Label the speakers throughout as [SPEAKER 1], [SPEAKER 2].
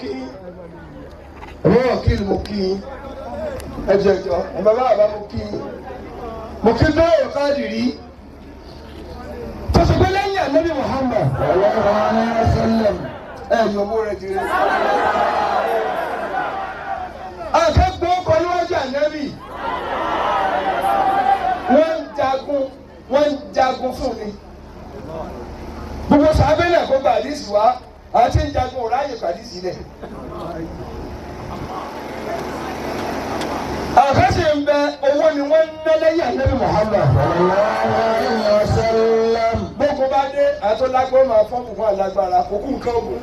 [SPEAKER 1] kí yín. Bàbá wákìlì, mo kí yín. Ẹjọ ẹjọ, bàbá bàbá, mo kí yín. Mo kí bẹ́ẹ̀ káàdì rí tó ṣe pé lẹ́yìn Ànábì Muhammad
[SPEAKER 2] Sallallahu alayhi wa sallam.
[SPEAKER 1] Ẹ yọ owó rẹ jìrì. Akẹ́kọ̀ọ́ kọ níwájú Ànábì, wọ́n ń jagun, wọ́n ń jagun fún mi. Gbogbo sábẹ́lẹ̀ kó gba àdìsí wá àti ń jagun ọ̀ráyè pàdísì lẹ̀. Àkàṣe ń bẹ, owó ni wọ́n ń ná lẹ́yìn Ànábì Muhammad.
[SPEAKER 2] Sallallahu alayhi wa sallam.
[SPEAKER 1] Boko bá dé, àtọ́lágbó máa fọ́n fún alágbára, kò kú nǹkan ogun,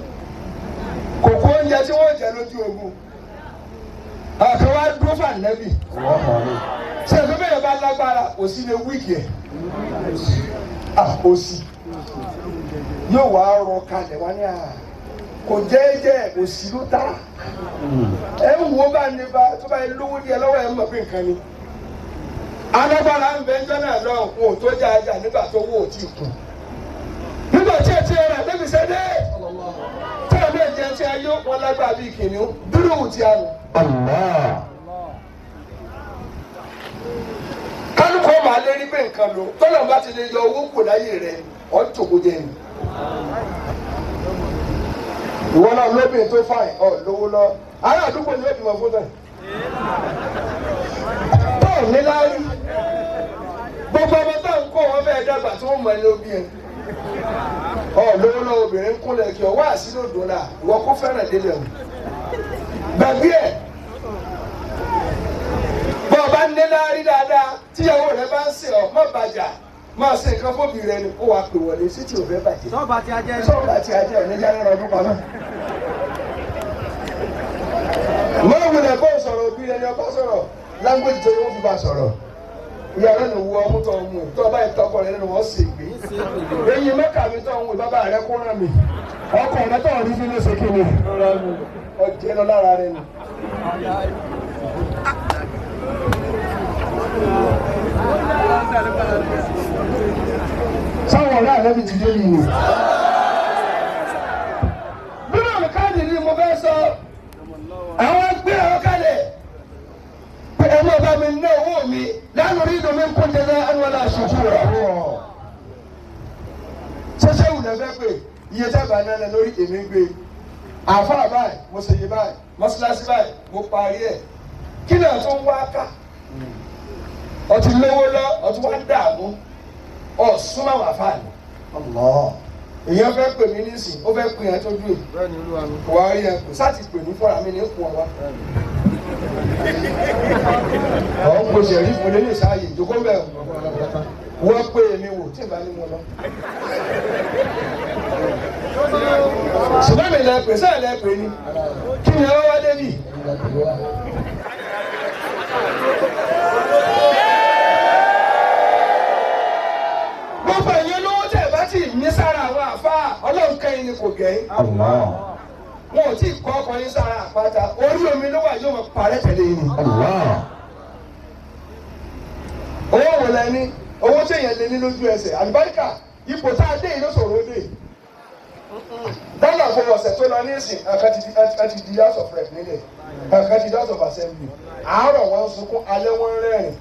[SPEAKER 1] kò kú oúnjẹ tí wọ́n jẹ lójú ogun. Àkàn wá dúró fún Ànábì.
[SPEAKER 2] Allahu alayhi.
[SPEAKER 1] Ṣé ẹ̀fọ́ bẹ́ẹ̀ bá lágbára, kò sí lè wíìkì ẹ̀ òsì yóò wá rọ kalẹ̀ wá ní à kò jẹ́jẹ́, òsì ló ta ẹ̀ ń wo bá ní bá tó bá yẹ lówó díẹ̀ lọ́wọ́, ẹ̀ ń mọ̀ pé nǹkan ni alágbára ń bẹ ń jọ́nà lọ. Òun ò tó jájà nígbà tó wó ò tí kù, nígbà tí ẹ ti rà débi sẹ́dẹ̀ tí ẹ bẹ́ẹ̀ jẹ́ tí ẹ yó wọn lágbára bíi kìnìún dúró wù tí a nù.
[SPEAKER 2] Allah.
[SPEAKER 1] Kálukú ọmọ alẹ́ rí pé nǹkan lò tọ́lọ̀ bá ti lè yọ owó kò láyé rẹ̀, ọ́ jòkó jẹ ni. Ìwọ náà lóbìnrin tó fàìn ọ lówó lọ, ará àdúgbò ni ó bímọ fún tẹ. Tó ní láárí, gbogbo ọmọ tó ń kó wọn fẹ́ẹ́ dàgbà tí wọ́n mọ ẹni òbí ẹ. Ọ lówó lọ, obìnrin kúnlẹ̀ kí ọ wá sí lòdò náà, ìwọ kó fẹ́ràn délẹ̀ o, gbàgbé ẹ̀. Bọ́ ọ bá ní láárí dáadáa, tíyàwó rẹ bá ń sè ọ, má bàjá, máa ṣe nǹkan fóbi rẹ ni kó wàá pè wọlé sí tí ò fẹ́ bàjẹ́.
[SPEAKER 3] Sọ́ọ̀bà tí a jẹ́.
[SPEAKER 1] Sọ́ọ̀bù àti ajẹ́ òní jáde ọdún pamọ́. Máa wulẹ̀ bó sọ̀rọ̀ òbí rẹ ni ọba sọ̀rọ̀ láńgbèjì tó yẹ wọ́n fi bá sọ̀rọ̀. Ìyá rẹ ló wú ọmú tó ń mú tó ọba ìtọ́kọ rẹ nínú wọn sì gbé. Eyín mẹ́ka mi tó ń wù bàbá rẹ kó rán mi. Ọkọ rẹ tó ń rí sínú ṣe kí ni? Ọjẹ́ lọ lára rẹ ni. Sáwọn ọ̀rẹ́ rẹ mi ti dé nìyí. Bíbélì olùkádì ni mo fẹ́ sọ. Àwọn gbé ọ kalẹ̀ pé ẹ má bá mi ná owó mi lánàá rí inú mi ń kó jẹjẹ ẹnu ọ̀la ṣojú rẹ̀. Ṣẹṣẹ wù lẹ́fẹ́ pé iye tábà náà lẹ lórí èmi gbé. Àfáà báyìí, mo ṣe yé báyìí, mọ́ṣáláṣí báyìí, mo parí ẹ̀. Kí náà tó ń wá ká? Ọtí lówó lọ, ọtí wá ń dààmú. Ọ̀ súnmọ́ àwọn àfáà ni.
[SPEAKER 2] Allah.
[SPEAKER 1] Èèyàn fẹ́ pè mí nísìn, ó fẹ́ pè yẹn tó dùn.
[SPEAKER 3] Bẹ́ẹ̀ni, olúwa mi.
[SPEAKER 1] Kò wá rí ẹ kò sáà ti pè mí fúnra mi ní kù ọ wá. Ọ̀ ń pèsè rí fún lélẹ̀ sáàyè ìjókòó bẹ́ẹ̀ wọ́n pè mí wò tí ì bá ní mo lọ. Ṣùgbọ́n mi lẹ pè sáà lẹ pè ní kí ni ẹ wá wá débì. Gbogbo ẹ̀yin olówó tẹ̀ bá tì ní sára àwọn àfáà, Ọlọ́run kẹ́yìn ni kò gẹ̀yìn.
[SPEAKER 2] Allah.
[SPEAKER 1] Wọn ò tí ì kọ́ ọkọ yín sára àpáta, orí omi ló wà, yóò máa parẹ́ tẹ̀lé yín ni.
[SPEAKER 2] Allah.
[SPEAKER 1] Owó wo lẹ ní? Owó tí èèyàn lè ní lójú ẹsẹ̀, àlùbáríkà, ipò tá a dé yìí ló sọ̀rọ̀ ó dé. Dọ́là fún ọ̀sẹ̀ tó lọ ní ìsìn, àkàn ti di House of Rep nílẹ̀, àkàn ti di House of Assembly. Àárọ̀ wọn ń sunkún, alẹ́ wọn ń rẹ́rìn.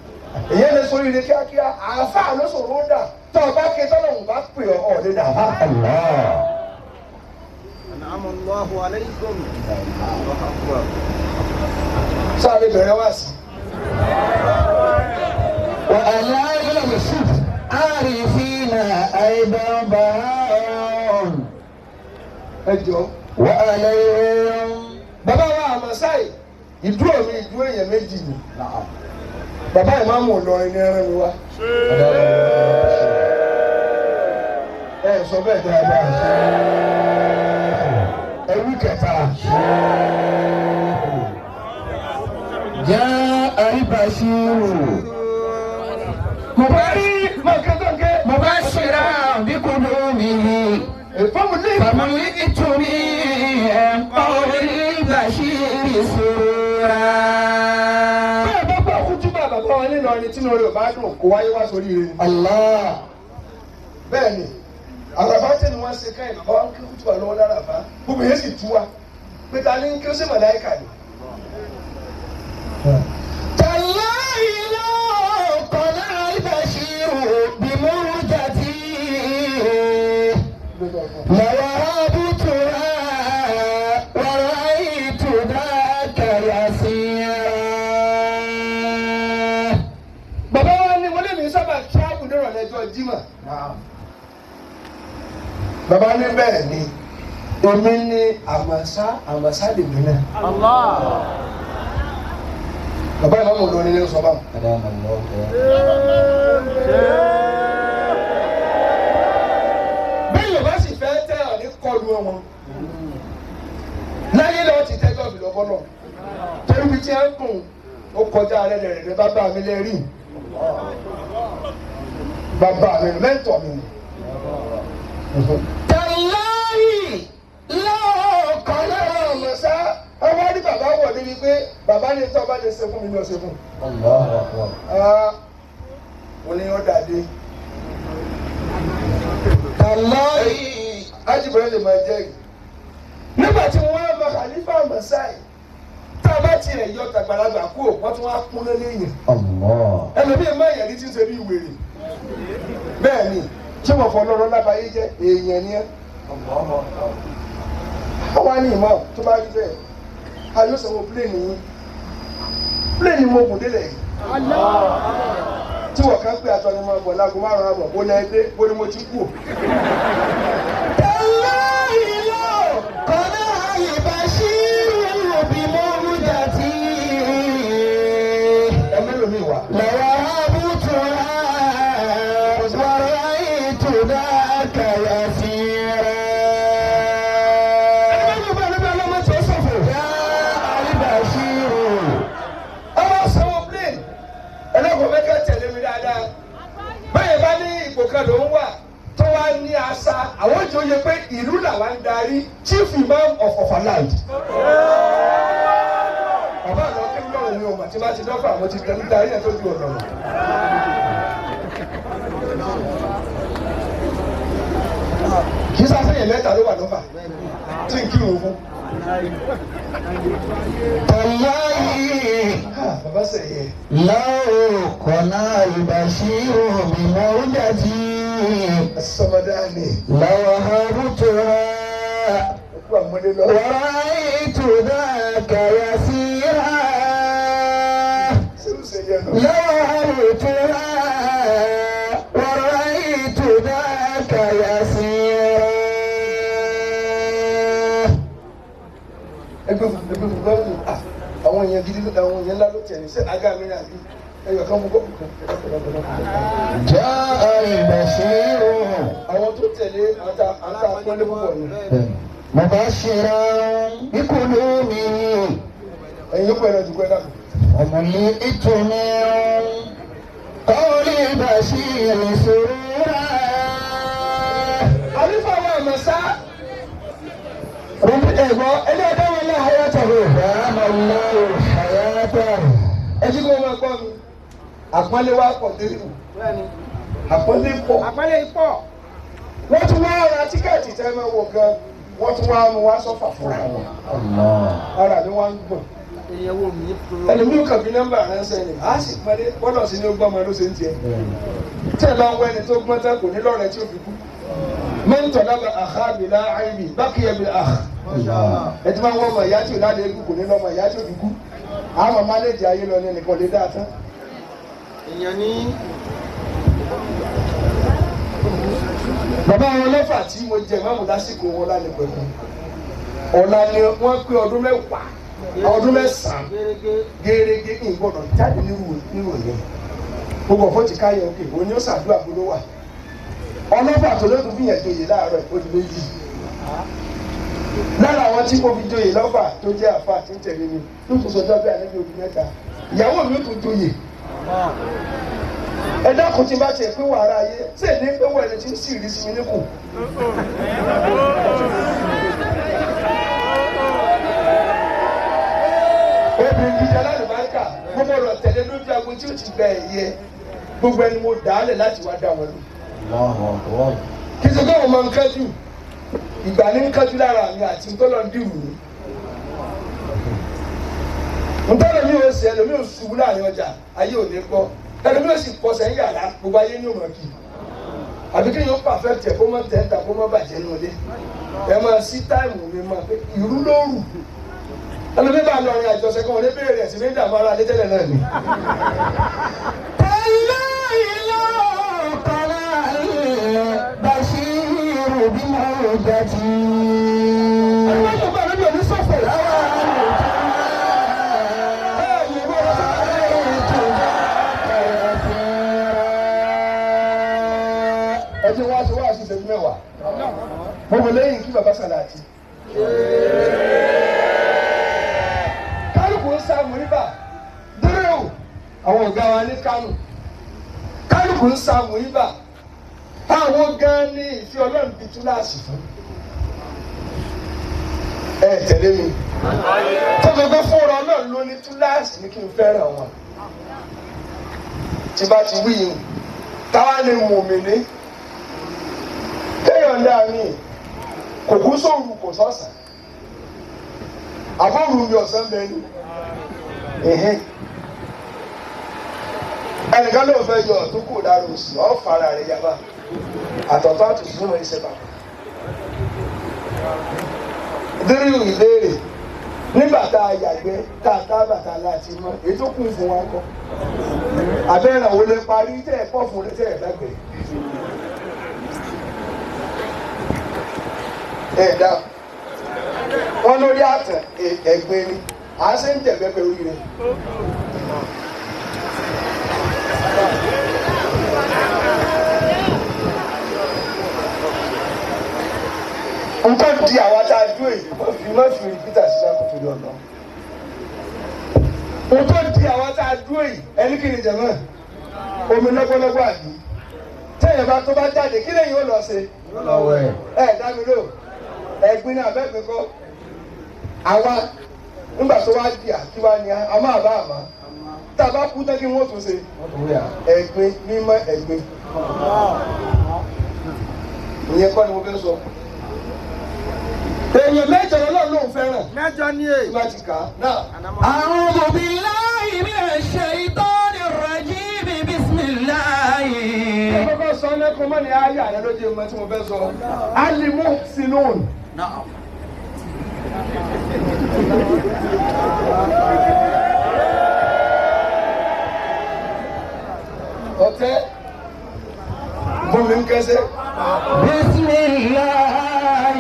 [SPEAKER 1] Èyàn lè sọ ire kíákíá, àáfàá ló sọ̀rọ̀ ó dà. Tó o bá ké tọ́lọ́hùn bá pè ọ́, ọ̀ lè dà bá.
[SPEAKER 2] Allah.
[SPEAKER 3] An'ama Allahu alaykum. Allahu akbar.
[SPEAKER 1] Sáà lè bẹ̀rẹ̀ wá sí.
[SPEAKER 2] وعلى عارفين أيضا بهاء
[SPEAKER 1] Ẹ jọ.
[SPEAKER 2] وعليهم.
[SPEAKER 1] Bàbá wa Àmọ̀sáì, ìdúró mi ìdúró èèyàn méjì ni. Bàbá ìmáàmù Ìlọrin ní ẹran mi wá. Ẹ sọ bẹ́ẹ̀ dáadáa. Ẹ wí kẹta.
[SPEAKER 2] جاء البشير.
[SPEAKER 1] Mo bá rí mọ̀kẹ́tọ̀kẹ́.
[SPEAKER 2] مبشرا بقدومه.
[SPEAKER 1] Fọ́ọ̀mù lé.
[SPEAKER 2] فملئت من قول البشير سرورا.
[SPEAKER 1] Bẹ́ẹ̀ bá gbọ́ kútúbà bàbá wa nílọrin, tí lórí ò bá dùn, kó wáyé wá sórí rẹ̀.
[SPEAKER 2] الله.
[SPEAKER 1] Bẹ́ẹ̀ ni, àràbá tẹ̀ ni wọ́n ṣe káyìn, bàbá wa ń kí kútúbà lọ́wọ́ láràbá, gbogbo yẹn sì tú wa. pé ta ní kí ó sì màláíkà ni.
[SPEAKER 2] تالله لو قنع البشير بمرجتي لوهبتها ورأيت ذاك يسيرا.
[SPEAKER 1] Bàbá wa ní wọlé mi sábà tíráàbù nírọ̀lẹ́ ọjọ́ Jímọ̀. Bàbá ní bẹ́ẹ̀ ni èmi ní àmàṣá àmàṣá lèmi náà. Bàbá ìmọ̀mù ló ní ní sọ báwọn. Bí Yorùbá sì fẹ́ tẹ́ ọ̀ ní kọlu wọn. Láyé lọ́wọ́ ti tẹ́jọ́ mi lọ́bọ́ náà. Torí bí tí ẹ ń kùn ó kọjá rẹ̀ rẹ̀ rẹ̀ bàbá mi lẹ́rìí. Bàbá mi mẹ́ńtọ̀ mi ni.
[SPEAKER 2] تالله لو قنع
[SPEAKER 1] Àmàṣá ọwọ́ ní bàbá wọ̀ níbi pé bàbá ní tọ́ bá lè ṣe fún mi ní ọ̀ṣẹ́ fún. Ah, mo ní ó dàdé.
[SPEAKER 2] تالله
[SPEAKER 1] Ájìbọ̀rẹ́ lè máa jẹ́rìí. Nígbà tí wọ́n á ma Khalifa Masai, tá a bá tiẹ̀ yọ tàgbàlagbà kú ò, wọ́n tún wá kún lé léèyàn. Ẹlòmíì má yẹ̀rí tí ń ṣe bí wèrè. Bẹ́ẹ̀ ni, tí wọ́n fọ lọ́rọ́ lábáyé jẹ́ èèyàn ni ẹ́. Wọ́n wá ní ìmọ̀ tó bá rí bẹ́ẹ̀. A yóò sanwó pílẹ̀nì yín. Pílẹ̀nì mo gùn délẹ̀ yìí. Tí wọ́n kàn pé aṣọ ni mo bọ̀ láago márùn-ún àbọ̀, bó lẹ́ dé, bó ni mo ti kú.
[SPEAKER 2] تالله لو قنع البشير بمرجتي
[SPEAKER 1] Ẹ mélòó mi wá.
[SPEAKER 2] لوهبتها ورأيت ذاك يسيرا. يا البشير.
[SPEAKER 1] Ọwọ́ sanwó plane ẹlẹ́kọ̀ọ́ mẹ́kẹ́ tẹ̀lé mi dáadáa. Báyìí bá ní ipò kan ló ń wà tó wá ní àṣà àwọn ìjọ yẹ pé ìlú làwa ń darí, chief imam of Ọ̀fà land. Bàbá àlọ́ kí lọ́rùn mi ò mà tí bá ti dọ́fà mo ti tẹ̀lé darí ẹ̀ tó ju ọ̀nà lọ. Kì í sáfẹ́yìn mẹ́ta ló wà lọ́fà tí n kírun fún.
[SPEAKER 2] تالله
[SPEAKER 1] Bàbá sẹ̀yẹ.
[SPEAKER 2] لو قنع البشير بموجتي
[SPEAKER 1] Sọmọdé ni.
[SPEAKER 2] لوهبتها
[SPEAKER 1] Ẹkú àmọ́lé lọ.
[SPEAKER 2] ورأيت ذاك يسيرا.
[SPEAKER 1] Ṣé ó ṣe yẹ lọ?
[SPEAKER 2] لوهبتها ورأيت ذاك يسيرا.
[SPEAKER 1] Ẹgbẹ́ fún ẹgbẹ́ fún gọ́ọ̀mù ah àwọn èèyàn gidi ló àwọn èèyàn ńlá ló tiẹ̀ ní ṣé àga mi náà bí ẹyọ kan fún gọ́ọ̀mù kan ẹ̀dá kan kan kan.
[SPEAKER 2] جاء البشير
[SPEAKER 1] Àwọn tó tẹ̀lé ata ata pọ́nlé púpọ̀ ni.
[SPEAKER 2] مبشرا بقدومه.
[SPEAKER 1] Ẹ̀yin yóò pẹ̀lú ẹ̀dùnkú ẹ̀dá kan.
[SPEAKER 2] وملئت من قول البشير سرورا.
[SPEAKER 1] Àlífà wa àmọ̀sá rọ̀bì ẹ̀gbọ́n ẹni ọ̀dọ́ wọn náà ayé àtọ̀rọ̀.
[SPEAKER 2] دام الله حياته.
[SPEAKER 1] Ẹ jí kí wọ́n máa gbọ́ mi. Àpọ́nlé wa pọ̀ dé ìlú. Àpọ́nlé pọ̀.
[SPEAKER 3] Àpẹẹrẹ ipò.
[SPEAKER 1] Wọ́n tún wá ra tíkẹ́ẹ̀tì tẹ́ máa wò gan. Wọ́n tún wá mú wá sọ́fà fúnra wọn. Ara mi wá ń gbọ̀n.
[SPEAKER 3] Èèyàn wo mi tó.
[SPEAKER 1] Ẹlòmíì kan fi nọ́mbà ránṣẹ́ ni a sì pẹ́lẹ́ gbọ́dọ̀ sí ní ó gbọ́mọ ló ṣe ń tiẹ̀. Tí ẹ bá ń wẹ́ni tó gbọ́n tán kò ní lọ́rẹ̀ẹ́ tí ó fi kú. Mẹ́ńtọ̀ lábẹ́ àhá mi lá àìmì bákìyẹ mi àhá. Ẹ ti máa ń wọ́n ọmọ ìyá tí ò lálẹ́ eégún kò ní lọ́mọ ìyá tí ó fi kú. Àwọn mánéjì ayé lọ ní ẹnìkan lè dáa tán.
[SPEAKER 3] Èèyàn ní.
[SPEAKER 1] Bàbá wọn lọ́fà tí mo jẹ máàmù lásìkò wọn lálẹ́ pẹ̀lú. Ọ̀la ni wọ́n pé ọdún 10, ọdún 9
[SPEAKER 3] Gẹ́gẹ́.
[SPEAKER 1] gẹ́gẹ́ ní gbọ́dọ̀ jáde nírò yẹn. Gbogbo ọ̀fọ̀ ti káyọ̀ òkè òní ó ṣàdúrà bó ló wà. Ọlọ́fà tó lóògùn fi yẹn joyè láàárọ̀ ó di méjì. Lára àwọn tí mo fi joyè lọ́fà tó jẹ́ àfa tí ń tẹ̀lé mi ló tún sọjọ́ bí àlejò ojú mẹ́ta. Ìyàwó mi ó tún joyè. Ẹ dákun tí n bá tiẹ̀ pé wàrà ayé ṣé ní pé wọ́n ẹni tí ń sì rí sí mi níkùn. Obìnrin gidi alálùbáríkà gbogbo ọ̀rọ̀ tẹ̀lé lójú agun tí ó ti gba ẹ̀yẹ gbogbo ẹni mo dà á lẹ̀ láti wá dá wọn lò. Kì í ṣe pé mo máa ń kánjú, ìgbà ní ń kánjú lára mi àti tọ́lọ̀ ń dìrù mi. Ntọ́lẹ̀ mi ò ṣe ẹlòmí ò ṣubú láàrin ọjà, ayé ò ní gbọ́. Ẹlòmí ò sì kọsẹ̀ ń yàrá, gbogbo ayé ní òmò kì í. Àbí kí yóò pàfẹ́tì ẹ̀ kó mọ́ tẹ́ńtà kó mọ́ bàjẹ́ nù ilé. Ẹ máa sí táìmù mi máa pé ìrú ló rù. Ẹlòmí bá lọ rìn àjọṣe kan, òní béèrè ẹ̀sìn ní ìdààmú ara létẹ́lẹ̀ náà ni.
[SPEAKER 2] تالله لو طلع البشير بموجتي
[SPEAKER 1] Ẹlòmí ò bá lóbi òní sọ̀fọ̀. Ẹ ti wá sí wá sí ìṣẹ́jú mẹ́wàá. Mo mọ̀ lẹ́yìn kí bàbá Sàlàtì. Kálukú ń sá mùríbà dúró àwọn ọ̀gá wa ní Kánò. Kálukú ń sá mùríbà. Àwọn gan ni ìfẹ́ Ọlọ́run fi túláàsì fún. Ẹ tẹ̀lé mi. Tọ́jú pé fúnra Ọlọ́run ló ní túláàsì ní kí n fẹ́ràn wọn. Tí bá ti wí yìí, táwa ni mùmíní. Kéèyàn dá mi, kò kú sóòrù kò sọ̀sán. Àbọ̀rù mi ọ̀sán bẹ́ẹ̀ ni. Ẹ̀hẹ́n. Ẹnìkan ló fẹ́ yọ ọ̀tún kù lára òsì, ọ̀ fara rẹ̀ yaba. Àtọ̀tọ̀ àtòsí wọn ṣe bàbá. Dírìwì ìbéèrè nígbà tá a yàgbẹ́ tá a tá bàtà láti mọ èyí tó kù fún wa kọ́. Àbẹ́rẹ́ wo lè parí tẹ́ ẹ̀ pọ̀ fún tẹ́ ẹ̀ lágbẹ̀ẹ́. Ẹ dá wọn lórí àtàn ẹ̀gbin ni à ń ṣe ń jẹ̀gbẹ́ pẹ̀lú rẹ̀. Nǹkan di àwa tá a dúró yìí, wọ́n fi má fi rìpítà sísá kò torí ọ̀nà. Nǹkan di àwa tá a dúró yìí, ẹni kí ni jẹ̀mọ́? Omi lọ́gbọ́lọ́gbọ́ àbí? Tẹ́yìn bá tó bá jáde, kí lẹ́yìn ó lọ ṣe? Ẹ dá mi lò, ẹ̀gbin ní abẹ́gbin kọ́. Àwa nígbà tó wá di àkíwá ni a máa bá àmọ́. Tá a bá kú tán kí wọ́n tún ṣe. Ẹ̀gbin mímọ́ ẹ̀gbin. Ìyẹn kọ́ ni mo fẹ́ sọ. Èèyàn mẹ́jọ lọ́lọ́run lòún fẹ́ràn.
[SPEAKER 3] Mẹ́jọ ni
[SPEAKER 1] Tí
[SPEAKER 3] èyí.
[SPEAKER 1] bá ti kà á náà.
[SPEAKER 2] أعوذ بالله من الشيطان الرجيم بسم الله
[SPEAKER 1] Ẹ kọ́kọ́ sọ lẹ́kùn mọ́ ni ayé àrẹ ló jẹ́ mọ́ tí mo fẹ́ sọ. Alimu Sinun. Ọ̀tẹ́ bùnmi ń kẹsẹ́.
[SPEAKER 2] بسم الله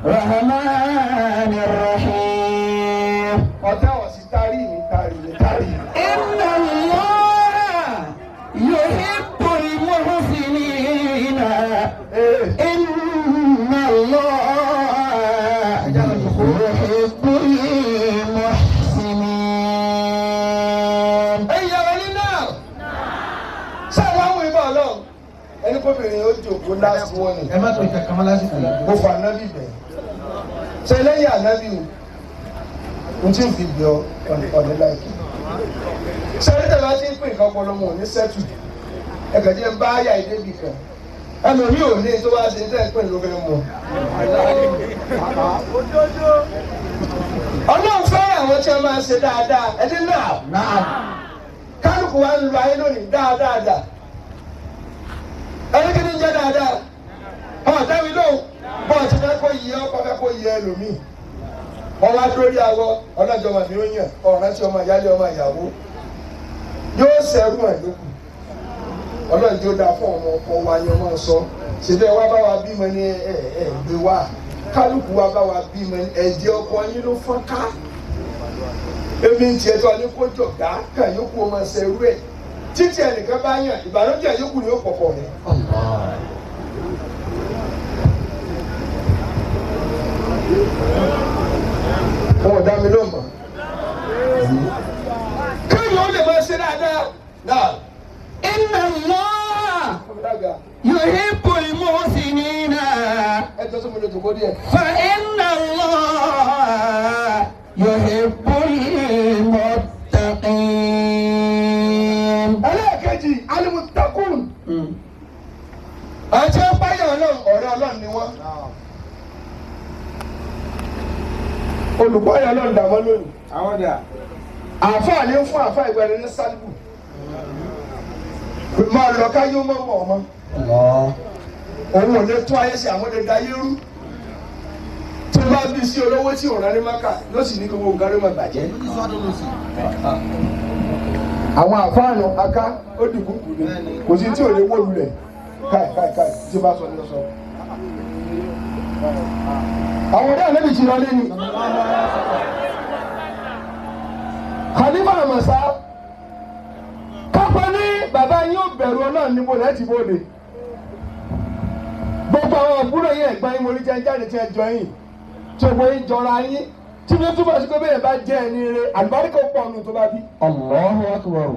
[SPEAKER 2] الرحمن الرحيم
[SPEAKER 1] Ọ̀tẹ́ ọ̀sìn tarí mi tarí mi tarí mi.
[SPEAKER 2] إن الله يحب المحسنين إن الله يحب المحسنين
[SPEAKER 1] Ẹ̀yin yàrá ní náà. Ṣé àwọn àwọn ìbọn ọlọ́run? Ẹni kóbìnrin ó jòkó last warning.
[SPEAKER 3] Ẹ má tó ìkàkà mọ́ lásìkò yìí.
[SPEAKER 1] Mo fà nábì bẹ̀. Ṣé lẹ́yìn ànábì o? N tí ń fi bẹ̀ ọ́ ọ̀nẹ́ láìpẹ́. Ṣé ẹni tẹ̀lé ti ń pè nǹkan ọpọlọ wọn ò ní sẹ́tù? Ẹ̀kẹ́ jẹ́ ń bá àyà ìdébì kan. Ẹlòmíì ò ní tó bá ṣe tẹ́ ń pè ló fẹ́ mú. Ọlọ́run fẹ́ràn àwọn tí wọ́n máa ń ṣe dáadáa. Ẹni náà kálukú wa ń lo ayé lónìí dáadáa dà. Ẹni kí ni jẹ́ dáadáa? Ọ̀tá mi lóhùn bọ́ọ̀ ti fẹ́ kó yẹ ọkọ fẹ́ kó yẹ ẹlòmíì. Wọ́n wá dórí awọ ọlọ́jọ́ ọmọ mi ó yàn ọ̀ràn tí ọmọ ìyáálé ọmọ ìyàwó yóò ṣẹ́rú ẹ̀ lókù. Ọlọ́run tí ó dáa fún ọmọ ọkọ wa ni ọmọ sọ. Ṣèbẹ́ wá bá wa bímọ ní ẹ ẹ gbé wá. Kálukú wa bá wa bímọ ní ẹ̀jẹ̀ ọkọ yín ló fọ́n ká. Ebi ń tiẹ̀ tó a ní kó jọ̀gá kàn yókù ọmọ ṣẹ́rú ẹ̀. Títí ẹnìkan bá yàn ìbànújẹ́ yókù ni ó pọ̀pọ̀ rẹ̀. Wọn ò dá mi lóhùn mọ́. Kéèyàn ó lè máa ṣe dáadáa. Náà,
[SPEAKER 2] إن الله
[SPEAKER 1] ọmọ dàgbà,
[SPEAKER 2] يحب المحسنين
[SPEAKER 1] ẹ jọ sọ mo lè jòkó díẹ̀.
[SPEAKER 2] فإن الله يحب المتقين
[SPEAKER 1] Ẹlẹ́ẹ̀kejì, alimutakun. Àwọn tí wọ́n báyà Ọlọ́run, ọ̀rẹ́ Ọlọ́run ni wọ́n. Olùkọ́ yẹn ló ń dààmú lónìí.
[SPEAKER 3] Àwọn dà.
[SPEAKER 1] Àáfàá ní fún àáfàá ìgbà ẹni ní sálíbù. Máa lọ ká yóò mọ̀ mọ̀ ọmọ. Òun ò lè tún ayé ṣe, àwọn lè da ayé rú. Tí ó bá bí sí olówó tí òun rán ní Mákà, yóò sì ní gbogbo nǹkan ló máa bàjẹ́. Àwọn àfáànù aká ó dìbò kù ní kò sí tí ò lè wó lulẹ̀ káì káì káì tí ó bá sọ ní lọ sọ. Àwọn ọ̀rẹ́ àlẹ́ bìtì lọlé ni. Khalifa Amasa kápẹ́ ní bàbá yín ó bẹ̀rù Ọlọ́run níbo lẹ́ẹ̀tì bóde. Gbogbo àwọn àbúrò yẹn, ẹ̀gbọ́n yín, mo rí jẹ́ jáde tí ẹ jọ yín, tí gbogbo yín jọra yín, tí mo túbọ̀ sí pé bẹ́ẹ̀ bá jẹ́ ẹni rere, àlùbáríkà ó pọ̀ nù tó bá bí.
[SPEAKER 2] Allahu akbar.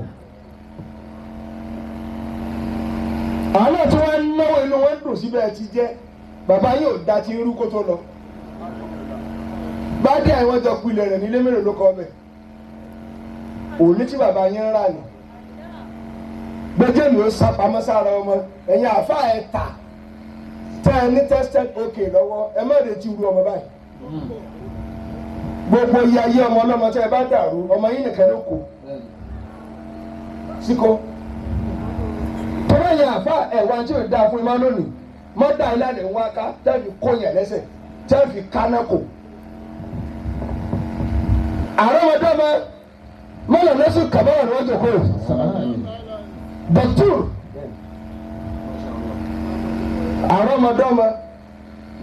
[SPEAKER 1] Àwọn náà tí wọ́n ń náwó, inú wọn dùn síbẹ̀ ti jẹ́ bàbá yóò da ti irú kó tó lọ. Bádé àwọn jọ pilẹ̀ rẹ̀ nílé mélòó ló kọ́ ọbẹ̀ òní tí bàbá yẹn ń rà ní. Gbẹjẹ́ mi ó sá pamọ́ sára ọmọ ẹ̀yin àfa ẹ̀ tà tẹ́ ẹ ní tested okay lọ́wọ́, ẹ má retí irú ọmọ báyìí. Gbogbo iye ayé ọmọ ọlọ́mọ tẹ́ ẹ bá dàrú, ọmọ yín nìkan ló kù síkó tọ́lá yẹn. Àfa ẹ̀wà tí ò dáa fún imá lónìí mọ́tà ìlànà ń wá ká tẹ́ fi kó yẹn lẹ́sẹ̀ tẹ́ fi káná kò. Àrọ́mọdọ́mọ mọ́lẹ̀ lọ́sùn kàbáwọ̀ ni wọ́n jòkó dọ̀túr. Àrọ́mọdọ́mọ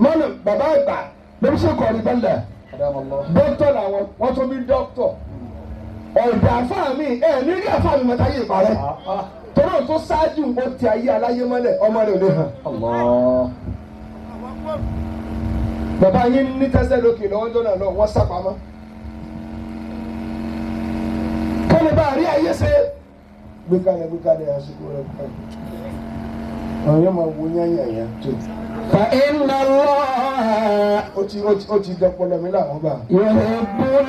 [SPEAKER 1] mọ́lẹ̀ bàbá àgbà lọ́sùn kọ̀ọ̀rì bẹ́lẹ̀ dọ́kítọ̀ làwọn, wọ́n tún bí dọ́kítọ̀ ọ̀dà àfáà mi ẹ̀ nírí àfáà mi mọ́tà yé ìparẹ́ tọ́lá tó ṣáájú ó ti ayé aláyé mọ́lẹ̀, ọmọ rẹ̀ ò lè hàn. Bàbá yín ní tẹ́sẹ̀ lókè lọ́wọ́ jọ́nà lọ, wọ́n sá pamọ́. Kọ́ni bá rí ayé ṣe gbé kalẹ̀, gbé kalẹ̀, àsìkò rẹ̀ kalẹ̀. Àwọn yóò máa wo yányàyà tó.
[SPEAKER 2] Fa inna Allah
[SPEAKER 1] Ó ti dọpọlọ mi làwọn bá.
[SPEAKER 2] yuhibbul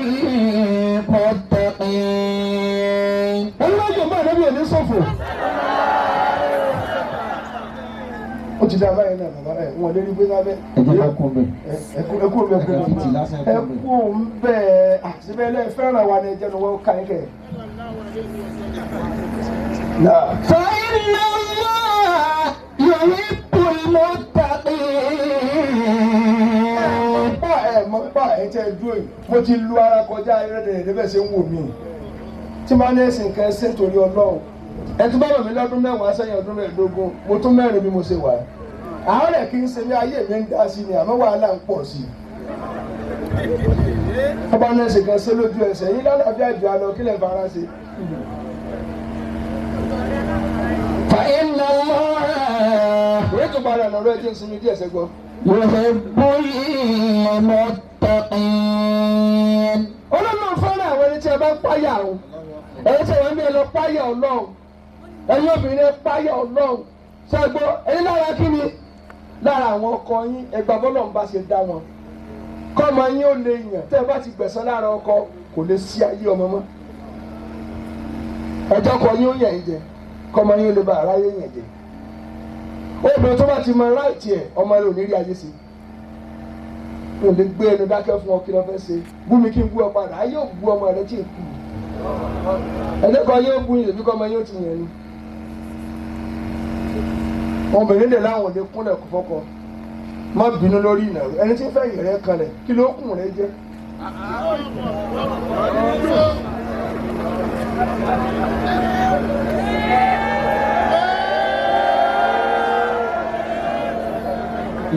[SPEAKER 2] muttaqin.
[SPEAKER 1] Olùwàjò máa lóbi òní ṣòfò. Ó ti dá báyìí náà, bàbá ẹ̀ wọ́n lé ní gbé sábẹ́.
[SPEAKER 4] Ẹ jẹ́ ká kún bẹ́ẹ̀.
[SPEAKER 1] Ẹkú ẹkú bẹ kú.
[SPEAKER 4] Ẹ fi tì lásán, ẹ kú
[SPEAKER 1] ẹkú ń bẹ àtibẹ́ lẹ́ fẹ́ràn wa ni ẹjẹ́ ni wọ́n ká yín kẹ́. Náà.
[SPEAKER 2] Fa inna Allah yuhibbul muttaqin.
[SPEAKER 1] Pa ẹ mọ pa ẹ tẹ dúró yìí, mo ti lu ara kọjá ẹrẹ́dẹ̀rẹ́dẹ́ bẹ́ẹ̀ ṣe ń wò mí tí máa ní ẹ̀sìn kan ṣe nítorí Ọlọ́run. Ẹ tún bá wọ̀ mí lọ́dún 10 sẹ́yìn, ọdún 15, mo tún mẹ́rin bí mo ṣe wà. Àárẹ̀ kì í ṣe ní ayé mi ń dá sí ni, àmọ́ wàhálà ń pọ̀ sí i. Ọba ní ẹ̀sìn kan ṣe lójú ẹsẹ̀ yín lálàáfíà jù á lọ kílẹ̀ fara ṣe.
[SPEAKER 2] Fa inna Allah
[SPEAKER 1] Òye tó padà lọ́rọ́, ẹ jẹ́ ń sinmi díẹ̀ sẹ́gbọ́.
[SPEAKER 2] yuhibbul muttaqin.
[SPEAKER 1] Ọlọ́run fẹ́ràn àwọn ẹni tí ẹ bá ń páyà o. Ẹni tí wọ́n ń bí ẹ lọ páyà Ọlọ́run. Ẹ̀yin obìnrin, ẹ páyà Ọlọ́run ṣàgbọ́. Ẹ̀yin lára kí ni lára àwọn ọkọ yín, ẹgbà bọ́lọ̀ ń bá ṣe dá wọn kọ́mọ yín ó lè yàn. Tẹ́ ẹ bá ti gbẹ̀san lára ọkọ, kò lè sí ayé ọmọ mọ́. Ẹjọ́ kọ yín ó yàn yín jẹ, kọ́mọ yín ó lè bá aráyé yàn jẹ. Obìnrin tó bá ti mọ right ẹ̀, ọmọ rẹ̀ ò ní rí ayé sí i. N lè gbé ẹnu dákẹ́ fún ọ, kí ló fẹ́ ṣe? Bú mi kí n bú ọ padà, ayé ò bú ọmọ rẹ tí ì kú. Ẹlẹ́kọ̀ọ́ yóò bú yìí lèmi kọ́ ọmọ yóò ti yẹn ni. Obìnrin lè láwọn ò lè kúnlẹ̀ kó fọ́kọ. Má bínú lórí ìnàró ẹni tí ń fẹ́ yẹ̀rẹ́ kanlẹ̀, kí ló kùn rẹ jẹ́.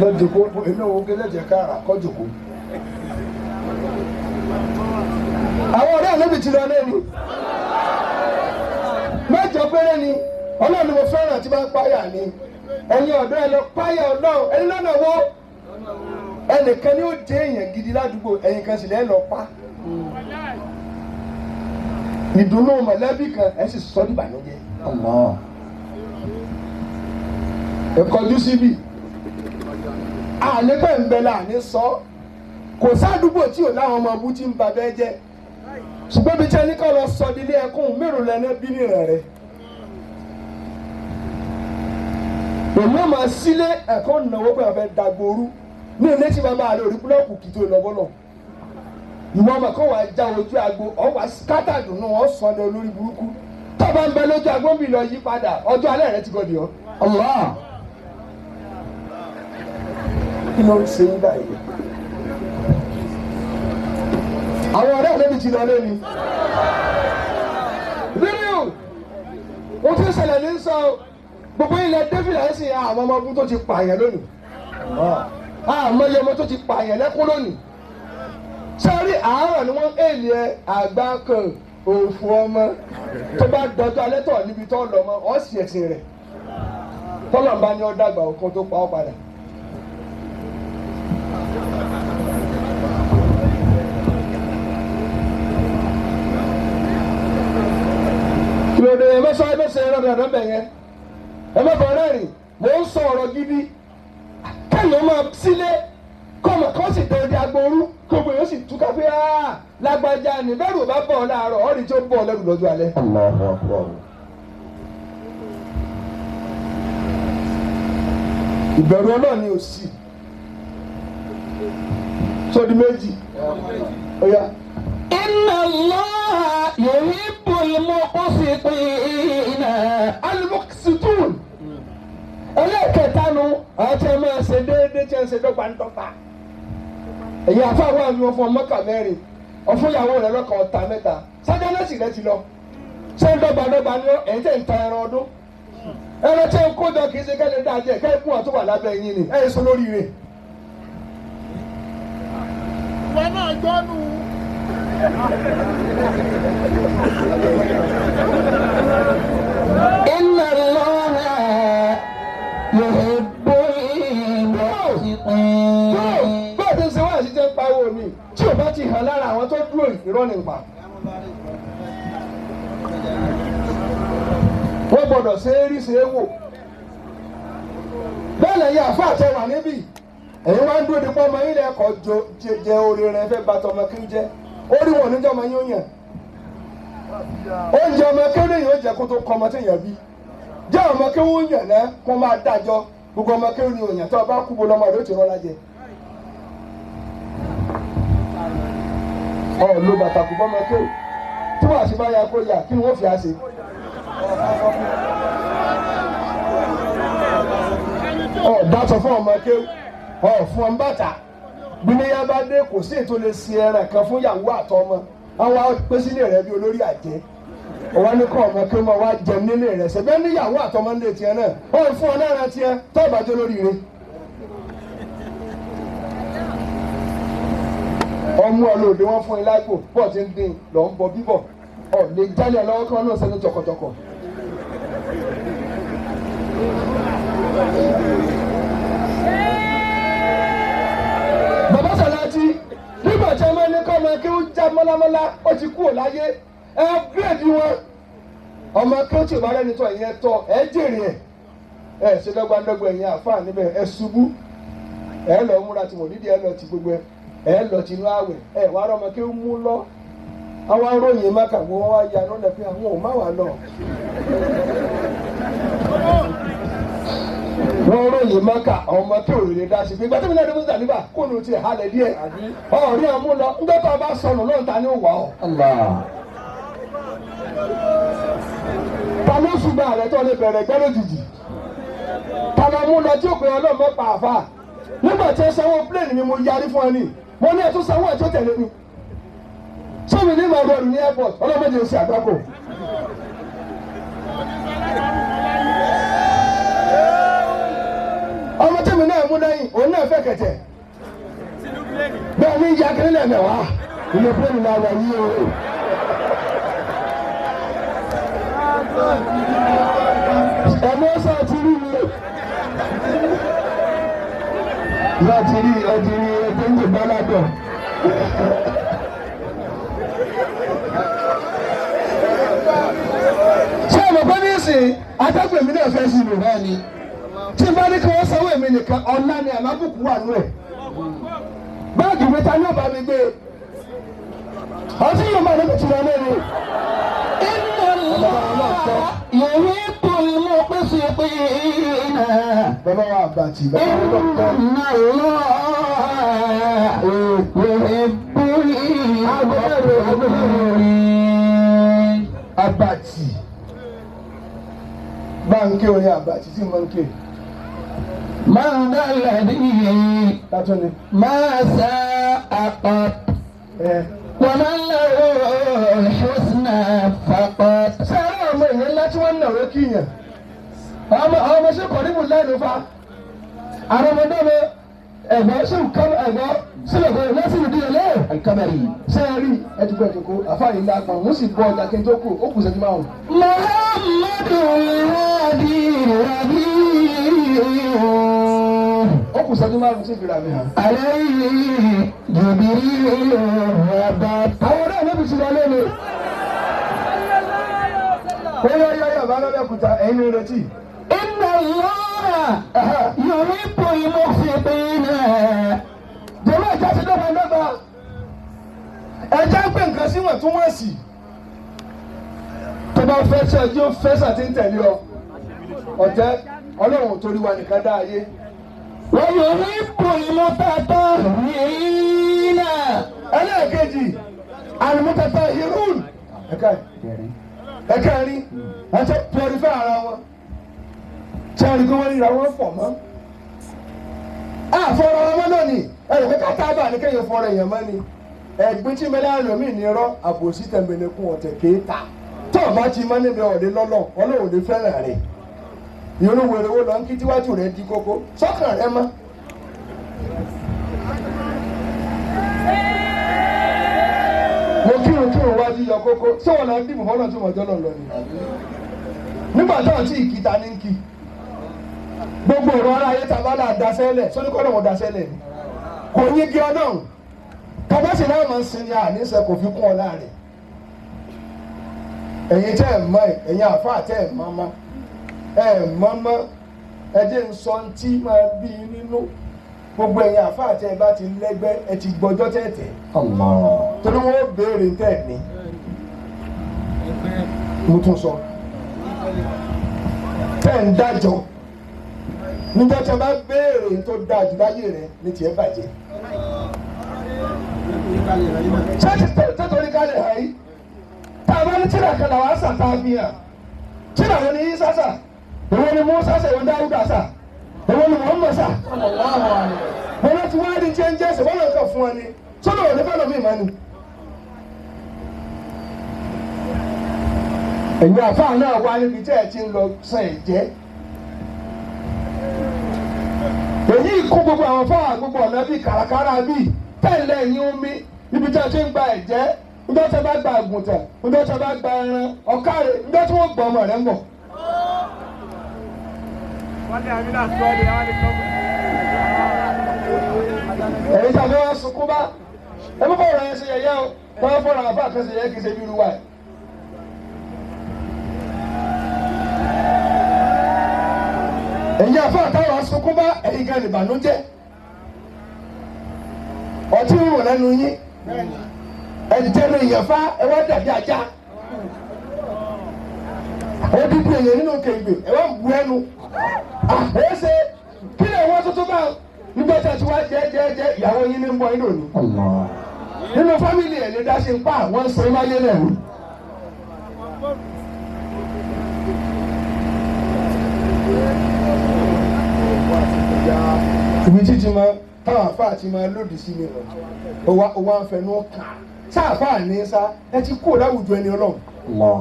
[SPEAKER 1] Lọ́jọ́kó inú owó gẹ́lẹ́jẹ̀ káàrà kọ́jọ́kó. Àwọn ọ̀rẹ́ àlébi ti lọ lẹ́nu mẹ́jọ péré ni Ọlọ́run ni mo fẹ́ràn tí bá ń páyà ni. Ẹ̀yin ọ̀dọ́, ẹ lọ páyà Ọlọ́run. Ẹni lọ́nà wo ẹnìkan ni ó dé èèyàn gidi ládùúgbò, ẹ̀yin kan sì lẹ́ lọ pa ìdùnnú mọ̀lẹ́bí kan, ẹ̀ sì sọ dìbànújẹ́. Ẹ kọjú síbì àlébẹ̀ ń bẹ láàní sọ. Kò sádùúgbò tí ò láwọn ọmọ abú tí ń ba bẹ́ẹ̀ jẹ́, ṣùgbọ́n bí tí ẹni kọ́ lọ sọ nílé ẹkún mélòó lẹ́nu bí nìrẹ̀ rẹ̀ èmi ò máa sílé ẹ̀kọ́ náwó pé àwọn fẹ́ dagboru ní ilé tí bàbá rẹ̀ orí búlọ́ọ̀kù kì í tó lọ bọ́lọ̀. Ìwọ ọmọ kan wàá já ojú agbo, ọ wàá skátà dùnú, ọ sọ ní olórí burúkú. Tó bá ń bẹ lójú agbo ń bì lọ yí padà, ọjọ́ alẹ́ rẹ ti gọdì ọ.
[SPEAKER 2] Allah.
[SPEAKER 1] Kí ló ń ṣe yín báyìí? Àwọn ọ̀rẹ́ rẹ mi ti lọ lé mi. Rírí o, ohun tí ń ṣẹlẹ̀ ní sọ o. Gbogbo ilẹ̀ David ẹ̀ sì àwọn ọmọ ogun tó ti pààyàn lónìí. Àmọ́ iye ọmọ tó ti pààyàn lẹ́kún lónìí. Sọ́rí àárọ̀ ni wọ́n èlì ẹ àgbà kan òfò ọmọ tó bá dọjọ́ alẹ́ tọ̀ níbi tó lọ mọ́ ọ́ sì ẹ̀sìn rẹ̀. Tọ́lọ̀ bá ní ọ́ dàgbà ọ̀kan tó pa ọ́ padà. Kí ló dé? Ẹ mẹ́sàn ẹ mẹ́sàn ẹ̀rọ dandan bẹ̀ yẹn. Ẹ mẹ́fọ̀ rẹ́rìn, mò ń sọ ọ̀rọ̀ gidi. Kẹ́yìn máa sílé kọ́mọ kọ́ sì tẹ̀ ẹ́ agboolú gbogbo yóò sì túká pé áá lágbájá ni bẹ́ẹ̀ ló bá bọ̀ ọ́ láàárọ̀ ọ̀rì tí ó bọ̀ ọ́ lẹ́rù lọ́jọ́ alẹ́.
[SPEAKER 2] Allahu akbar.
[SPEAKER 1] Ìbẹ̀rù Ọlọ́run ni ò sí. Sódi méjì. Ó yá.
[SPEAKER 2] Inna Allah yuhibbul muqsitina.
[SPEAKER 1] Al-muqsitun. Ẹlẹ́ẹ̀kẹta nu àwọn tí a máa ṣe déédéé tí a ń ṣe dọ́gbandọ́gba. Èyí àfáwọn àmì wọn fún ọmọkà mẹ́rin, ọfún ìyàwó rẹ lọ́kàn ọ̀tá mẹ́ta. Sájánẹ́sì rẹ ti lọ. Ṣé ń dọ́gbandọ́gba ni ọ́ ẹ̀yin tẹ̀ ń ta ẹran ọdún? Ẹran tí ń kó jọ kì í ṣe kẹ́lẹ́ dáa jẹ kẹ́ kún ọ̀tún wà lábẹ́ yín ni ẹ̀ ń sọ lórí rẹ̀.
[SPEAKER 3] Ìwọ náà gbọ́nù.
[SPEAKER 2] Inna Allah yuhibbul muqsitin.
[SPEAKER 1] Bó o ti ń ṣe wá àṣìṣe ń pariwo mi tí o bá ti hàn lára àwọn tó dúró irọ́ ní pa. Wọ́n gbọ́dọ̀ ṣe é rí ṣe é wò. Bẹ́ẹ̀ lẹ́yìn àfa àtẹ wà níbí. Ẹ̀yin wá ń dúró dípọ́ ọmọ yín lẹ́kọ̀ọ́ jẹ oore rẹ fẹ́ bàtọ̀ ọmọ kí ń jẹ́. Orí wọn níjọ́ ọmọ yín ó yàn. Oúnjẹ ọmọ kí ó lè yóò jẹ kó tó kọ ọmọ tí èèyàn bí. Jẹ́ ọmọ kí ó yàn náà kó máa dájọ́. Gbogbo ọmọ kí ó ní òyàn tó o bá kú bo lọ́mọ rẹ ó ti rọ́lá jẹ. Ọ ló bàtà kú bọ́mọ kí ó tí wàá ṣe bá ya kó yà kí ni wọ́n fi á ṣe. Ọ dáṣọ fún ọmọ kí ó ọ fún ọmọ bàtà gbìnìyà bá dé kò sí ètò lè ṣe ẹran kan fún ìyàwó àtọmọ àwọn apèsílẹ̀ rẹ bí olórí àjẹ́ ọwọ́ ní kọ́ ọmọ kí wọ́n wá jẹun nílé rẹ̀ ṣẹ̀bẹ́ níyàwó àtọmọ nílé tiẹ̀ náà ó fún ọ náírà tiẹ̀ tó ìbàjẹ́ lórí rẹ̀. Ọmú ọlọ́ọ̀dẹ wọn fún ilá gbò bọ́ọ̀ ti ń dín lọ ń bọ bíbọ̀ ọ lè jálẹ̀ lọ́wọ́ kan náà sẹ́nu tọkọtọkọ. Bàbá Sàláàtì nígbà tí ọmọ ẹni kọ́ ọmọ kí ó já mọ́lámọ́lá ó ti kúrò láyé ẹ gírèdì wọn ọmọ kí ó ti bá rẹni tọ ìyẹn tọ ẹ jèrè ẹ ẹ ṣe dọ́gbandọ́gba ẹ̀yìn àfáà níbẹ̀ ẹ ṣubú ẹ lọ múra tí mo dídí ẹ lọ ti gbogbo ẹ ẹ lọ tinú àwẹ̀ ẹ wàá rọmọ kí ó mú lọ àwọn aróyìn máka wọn wá ya lọ́nà pé àwọn ò má wà lọ. Wọ́n ròyìn máka ọmọ kí òrùlé dá sí pé gbàtẹ́mi náà dé mọ́tò nígbà kó nu tiẹ̀ halẹ̀ díẹ̀ ọ̀rí àmú lọ ńgbẹ́ tó a bá sọnù lọ́n ta ni ó wà ọ́.
[SPEAKER 2] Allah.
[SPEAKER 1] Ta ló ṣùgbọ́n àrẹ tó lè bẹ̀rẹ̀ gbẹ́ lójijì? Ta ló mú lọ tí òpin ọlọ́mọ pa àfà? Nígbà tí ẹ sanwó pléènì mi mo yarí fún ẹ ní mo ní ẹ tún sanwó ẹ tó tẹ̀lé mi. Sọ́mi ní màá rọrùn ní airport ọlọ́mọdé oṣù àgbákò. Ọmọ tèmi náà mú lẹ́yìn òun náà fẹ́ kẹ̀tẹ̀. Bẹ́ẹ̀ ni ìyá kiri lẹ́mẹ̀wá ilé pléènì náà wà yí o. Ẹ̀mọ́ sọ ti rí mi. Yóò ti rí ọtí rí ẹgbẹ́ ń jẹ ládọ̀. Ṣé ọmọ pé ní ìsìn atẹ́gùn èmi náà fẹ́ sí mi?
[SPEAKER 2] Bẹ́ẹ̀ ni.
[SPEAKER 1] Tí n bá ní kí wọ́n sanwó èmi nìkan ọ̀la ni àmàbùkù wà nú ẹ̀. Báàgì mi ta ní ọ̀bá mi gbé. Ọtí yóò máa lóbi tìrọ lẹ́nu.
[SPEAKER 2] Inna Allah yuhibbul muqsitina.
[SPEAKER 1] Bàbá wa àbàtì bàbá wa dọ̀tọ̀.
[SPEAKER 2] Inna Allah yuhibbul الغفور.
[SPEAKER 1] Abati báńkì orin abati tí mo ń ké
[SPEAKER 2] من ذا الذي
[SPEAKER 1] látún ni.
[SPEAKER 2] ما ساء قط
[SPEAKER 1] ẹ
[SPEAKER 2] ومن له الحسنى فقط.
[SPEAKER 1] ṣé àwọn ọmọ èèyàn ńlá tí wọ́n ń nàró kíyàn àwọn ọmọ ṣe kọ̀ níbù láì fa àwọn ọmọdé mi ẹ̀gbọ́n ṣe nǹkan ẹ̀gbọ́n sílẹ̀ kọ́ lẹ́sìn ìdí ẹ̀lẹ́
[SPEAKER 4] Al-Kamari.
[SPEAKER 1] ṣé ẹ rí ẹtùkọ̀ ẹ̀tùkọ̀ àfáàyè ńlá pọ̀ wọ́n sì bọ́ ọjà kí n tó kù ó kù sẹ́jú márùn-ún.
[SPEAKER 2] محمد الهادي ربيع
[SPEAKER 1] Ó kù sẹ́jú márùn-ún sí ìfira mi hàn.
[SPEAKER 2] عليه جبريل ربط.
[SPEAKER 1] Àwọn ọ̀rẹ́ mi ti lọ lẹ́nu. Ó yá yá yá bá lọ́lẹ́kùta ẹ̀yin ní retí.
[SPEAKER 2] إن الله يحب المقسطين.
[SPEAKER 1] Jọ̀wọ́ ẹ̀já ti dọ́gba dọ́gba. Ẹ̀já ń pè nǹkan sí wọ̀n tún wọ̀n sí. Tó bá fẹ́ sọ ẹjọ́ fẹ́ sà ti ń tẹ̀lé ọ. Ọ̀tẹ́ Ọlọ́run ò torí wa nìkan dá ayé.
[SPEAKER 2] ويحب المتطهرين.
[SPEAKER 1] Ẹlẹ́ẹ̀kejì, àlùmọ́tàtà hirun. Ẹ̀ka ẹ̀kẹrin, ẹ̀ṣẹ̀ pẹ̀rìfẹ́ ara wọn. Tí a rí kí wọ́n ríra wọn fọ̀ mọ́. Àfọ̀rọ̀ wọn mọ́ lónìí, ẹ̀rọ pé kátàbà ní kéèyàn fọ̀rọ̀ èèyàn mọ́ ni. Ẹ̀gbin tí mẹ́lẹ́ àlòmíì ní irọ́ àbòsí tẹ̀m̀bẹ̀lẹ̀kun ọ̀tẹ̀ kéèta. Tó o bá ti mọ́ níbi ọ̀lẹ́ lọ́lọ́, Ọlọ́run ò ní fẹ́ràn rẹ̀. Irú wèrè wo lọ ń kí tíwájú rẹ̀ di kókó? Sọ́kàn rẹ mọ́. Mo kírun kírun wájú yọ kókó. Ṣé wọn lọ ń dìbò fọlọ́ tí mo jọ́ lọ lọ ni? Nígbà táwọn tí ìkìta ní ń kí. Gbogbo ọ̀rọ̀ ara ayé ta bá là dasẹ́lẹ̀, sóní kọ́ lọ́wọ́ dasẹ́lẹ̀ ni. Kò yí gé ọlọ́run. Kàbáṣe náà máa ń sin ni àníṣe kò fi kún ọ láàrin. Ẹ̀yin tẹ́ ẹ̀ mọ̀ ẹ̀, ẹ̀yin àfáà tẹ́ ẹ̀ mọ̀ mọ́. Ẹ̀ mọ̀ mọ́, ẹ jẹ́ ń sọ tí máa bí i nínú. Gbogbo ẹ̀yin àfáà tẹ́ ẹ bá ti lẹ́gbẹ́, ẹ ti gbọ́jọ́ tẹ̀tẹ̀.
[SPEAKER 4] Allah.
[SPEAKER 1] Torí wọn ó béèrè tẹ́ ẹ̀ ní. Mo tún sọ. Tẹ́ ń dájọ́. Níjọ́ tí a bá béèrè tó dáa jù láyé rẹ̀ ní tiẹ̀ bàjẹ́. Ṣé torí ká lè hàn yí? Tá a bá ní tíra kan làwọn àṣà tá a fi hàn. Tíra wo ni Ísá sà? Èwo ni Mùsá sà? Èwo ni Dáúdà sà? Èwo ni Mùhàmmad sà? Wọ́n lọ ti wá ní jẹ́ ń jẹ́ ẹsẹ̀ wọ́n lọ kàn fún ọ ni. Sọ́dọ̀ òní fẹ́ lọ́mí ìmọ̀ ni. Ẹ̀yin àfáà náà wá níbi tí ẹ̀ ti ń lọ sàn ẹ̀jẹ̀. Èyí kún gbogbo àwọn fáà gbogbo ọ̀nà bíi kàràkàrà bíi tẹ̀lé ẹ̀yìn omi níbi tí a ti ń gba ẹ̀jẹ̀ níjọ́ tí a bá gba àgùntàn níjọ́ tí a bá gba ẹran ọ̀kàrẹ̀ níjọ́ tí wọ́n gbọ́ ọmọ rẹ̀ ń bọ̀. Ẹ̀yin tí a fẹ́ wá sunkún bá ẹ mú fọwọ́rọ̀ yẹn ṣe yẹ̀yẹ́ o wọ́n fọ́ọ̀rọ̀ àfáà kan ṣe yẹ̀yẹ́ kì í ṣe bí irú wa ẹ̀. Ẹ̀yin àfáà táwọn sunkún bá ẹ̀yin gan ìbànújẹ́ ọtí ń rò lẹ́nu yín ẹni tẹ́nu ìyẹ̀fá ẹ wá dàbí ajá odidi èyàn nínú kèǹgbè ẹ wá ń bu ẹnu àhẹ́sẹ̀ kí lè wọ́n tuntun bá nígbà tí a ti wá jẹ́ jẹ́ jẹ́ ìyàwó yín ní ń bọ̀ yín lónìí
[SPEAKER 4] Allah.
[SPEAKER 1] nínú fámìlì ẹ̀ lè dá sí ń pa àwọn sọ imáyé náà ni. Ibi títí ma táwọn àfáà ti máa lòdì sí mi lọ ó wá ń fẹnu kà á sáàfáà ní sá ẹ ti kúrò láwùjọ ẹni Ọlọ́run.
[SPEAKER 4] Allah.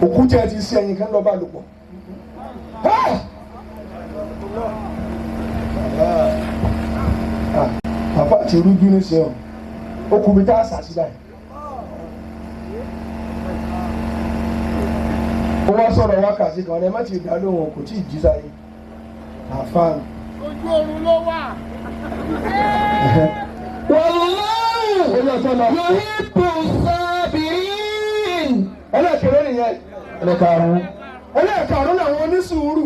[SPEAKER 1] Òkú tí ẹ ti ṣe ẹyin kan lọ bá lò pọ̀. Àfáà ti rújú ní sẹ́wọ̀n ó kú bí tá a sà sí báyìí. Ó wá sọ̀rọ̀ wákàtí kan ẹ má ti dá lóhùn kò tí ì jí sáyé àfáà.
[SPEAKER 3] Ojú oorun ló wà.
[SPEAKER 2] والله
[SPEAKER 1] Ó yẹ ọ̀tọ̀ lọ.
[SPEAKER 2] يحب الصابرين.
[SPEAKER 1] Ẹlẹ́ẹ̀kẹ́rẹ́ nìyẹn.
[SPEAKER 4] Ẹlẹ́karùn-ún.
[SPEAKER 1] Ẹlẹ́ẹ̀karùn-ún làwọn onísùúrù.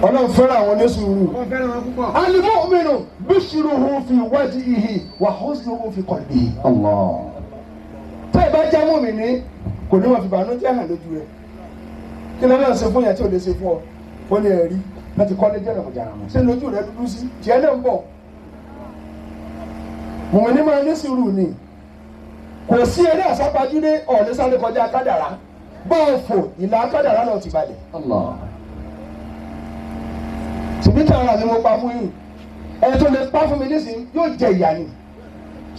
[SPEAKER 1] Ọlọ́run fẹ́ràn àwọn onísùúrù.
[SPEAKER 3] Wọ́n fẹ́ràn wọn púpọ̀.
[SPEAKER 1] Al-mu'minu bishruhu fi wajhihi wa huznuhu fi qalbihi.
[SPEAKER 4] Allah.
[SPEAKER 1] Tẹ́ ẹ bá jẹ́ mùmínì kò ní wọn fi bànújẹ́ hàn lójú rẹ̀. Kí ló náà ṣe fún yẹn tí ò lè ṣe fún ọ? Ó ní ẹ̀rí láti kọ́lé jẹ́ràmù jàràmù. Ṣé lójú rẹ̀ dúdú sí? Tiẹ̀ náà ń bọ̀. Mùmíní máa ní sùúrù ni. Kò sí eré àsápajúdé, ọ̀ọ́lẹ́ sáré kọjá kádàrá. Bọ́ọ̀ fò ìlà kádàrá náà ti balẹ̀.
[SPEAKER 4] Allah.
[SPEAKER 1] Ṣùgbọ́n tí ara mi mo pa fún yín, ẹni tó lè pa fún mi nísìnyí yóò jẹ ìyà ni.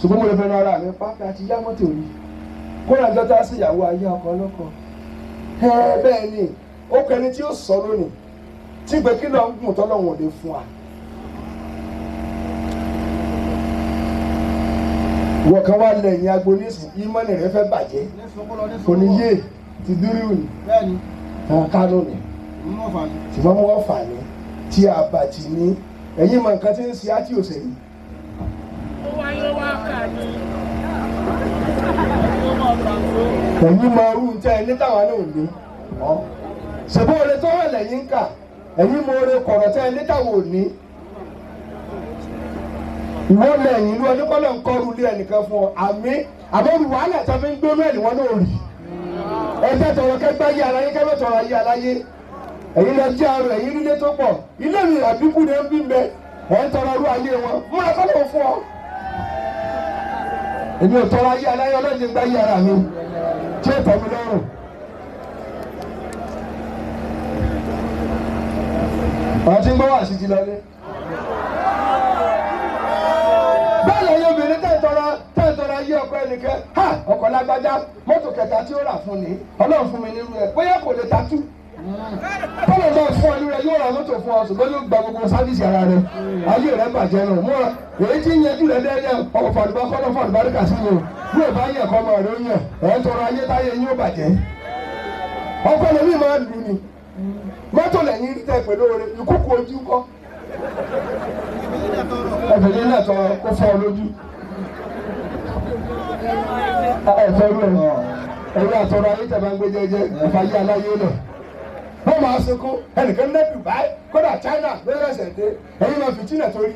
[SPEAKER 1] Ṣùgbọ́n mo lè fẹ́ràn ara mi pa pé a ti yá mọ́tò rí. Kóra ń dọ́tà sí ìyàwó ayé ọkọ ọlọ́kọ. Ẹ bẹ́ẹ̀ ni, ó kọ ẹni tí ó sọ lónìí tí ìgbẹ́ kí lọ́ọ́ ń gùn tọ́lọ́hún ò lè fún wa. Wọ́n kan wá lẹ́yìn agbo nísìnyí, ìmọ̀nì rẹ̀ fẹ́ bàjẹ́. Kò ní yé ti dúró ní
[SPEAKER 3] Bẹ́ẹ̀ni,
[SPEAKER 1] Kánò ni.
[SPEAKER 3] nínú ọ̀fà ni.
[SPEAKER 1] Ṣùgbọ́n wọ́n fà ní tí a bà tì ní ẹ̀yìn mọ nǹkan tí ń ṣe á tí ò sẹ́yìn.
[SPEAKER 3] Ó wáyé wá kà ní. Ó máa kà tó.
[SPEAKER 1] Ẹ̀yìn mọ irú tẹ́ ẹ ní táwa náà ò ní. Ṣèbó oore tó wà lẹ́yìn ń kà, ẹ̀yìn mọ oore kọ̀rọ̀ tẹ́ ẹ ní táwa ò ní. Ìwọ lẹ́yìn ìlú ọdún kọ́lọ̀ ń kọ́ru ilé ẹnìkan fún ọ, àmì àbọ̀rù wàhálà tó fi ń gbóná ẹ̀ níwọ̀n náà rí. Ẹ jẹ́ tọrọ kẹgbẹ́ ayé aláyé kẹ́fẹ́ tọrọ ayé aláyé. Ẹ̀yin lọ jẹ́ arọ ẹ̀yin nílé tó pọ̀, ilé mi àbíkú ni ń bí ń bẹ, ẹ̀ ń tọrọ irú ayé wọn, múra kọ́lọ̀ fún ọ. Èmi ò tọrọ ayé aláyé, ọlọ́run gbá ayé ara mi tí ó tọ́ mi lọ́rùn. Àwọn tí ń gbọ́ wà sí ti lọlé. Bẹ́ẹ̀ lẹ́yìn obìnrin tẹ́ ń tọrọ ayé ọkọ ẹnìkan, ha, ọkọ lágbájá, mọ́tò kẹta tí ó rà fún ni, ọlọ́run fún mi nírú ẹ̀, bóyá kò lè tatú. Bọ́lá náà fún ọ nírú ẹ, yóò ra mọ́tò fún ọ, ṣùgbọ́n yóò gba gbogbo sáfíìsì ara rẹ. Ayé rẹ bàjẹ́ nù. Múra èyí tí ń yẹjú rẹ dẹ́rẹ́ ọkọ̀ fàlùbá kọ́ lọ́ fàlùbáríkà sí yìí o. Bí ò bá yẹ kọ́ ọmọ rẹ ó yàn, ẹ̀ ń tọrọ ayé táyé yín ó bàjẹ́. Ọkọ lèmi máa lù ní. Mọ́tò lẹ́yìn rí tẹ́ pẹ̀lú oore, ìkúkú ojú kọ́. Ẹ̀fẹ̀ ní ilé ẹ̀tọ́ kó fọ́ ọ lójú. Ẹ̀fẹ̀ rú ẹ̀ ẹ̀rọ àtọ̀rọ̀ ayé tẹ̀ máa ń gbé jẹ́jẹ́, ẹ̀fà yé aláyé lẹ̀. Wọ́n máa sunkún, ẹnìkan ní Dubai, kódà China lórí ẹsẹ̀ dé, ẹ̀yin máa fi China torí.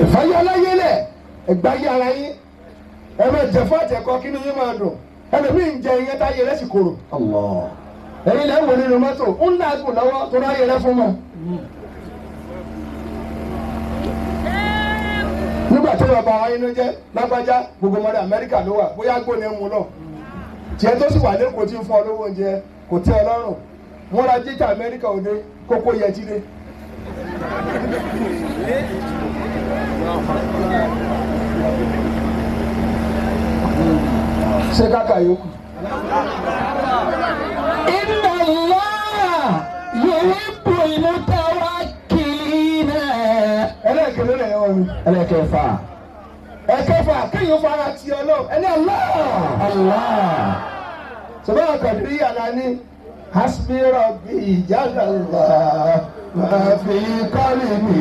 [SPEAKER 1] Ẹ̀fà yé aláyé lẹ̀, ẹ̀gbá yé ara yín, ẹ máa jẹ fún àtẹ̀kọ́ kí ni yín máa dùn. Ẹlòmíì ń jẹ ìyẹn táyé rẹ̀ sì korò.
[SPEAKER 4] Allah.
[SPEAKER 1] Ẹ̀yin lẹ́ ń wò nínú mọ́tò, ń làágùn lọ́wọ́ tó ráyè rẹ̀ fún mọ́. Nígbà tí bàbá wa inú jẹ́ lágbájá, gbogbo ọmọdé Amẹ́ríkà ló wà, bóyá gbóni ń mu náà. Tiẹ̀ tó sì wà lẹ́kọ̀ọ́ tí ń fún ọ lówó oúnjẹ kò tẹ́ ọ lọ́rùn. Wọ́n ra jíjà Amẹ́ríkà òde kókó yẹ jíde. Ṣé káka yòókù?
[SPEAKER 2] إن الله يحب المتوكلين.
[SPEAKER 1] Ẹlẹ́ẹ̀kẹ́ ló lè wọ́n mi.
[SPEAKER 4] Ẹlẹ́kẹ̀fà.
[SPEAKER 1] Ẹ̀kẹfà, kéèyàn fara ti Ọlọ́run ẹni Allah.
[SPEAKER 4] Allah.
[SPEAKER 1] Sọ̀rọ̀ àkàndí yàrá ní hasbi rabbi jalla ma fi qalbi.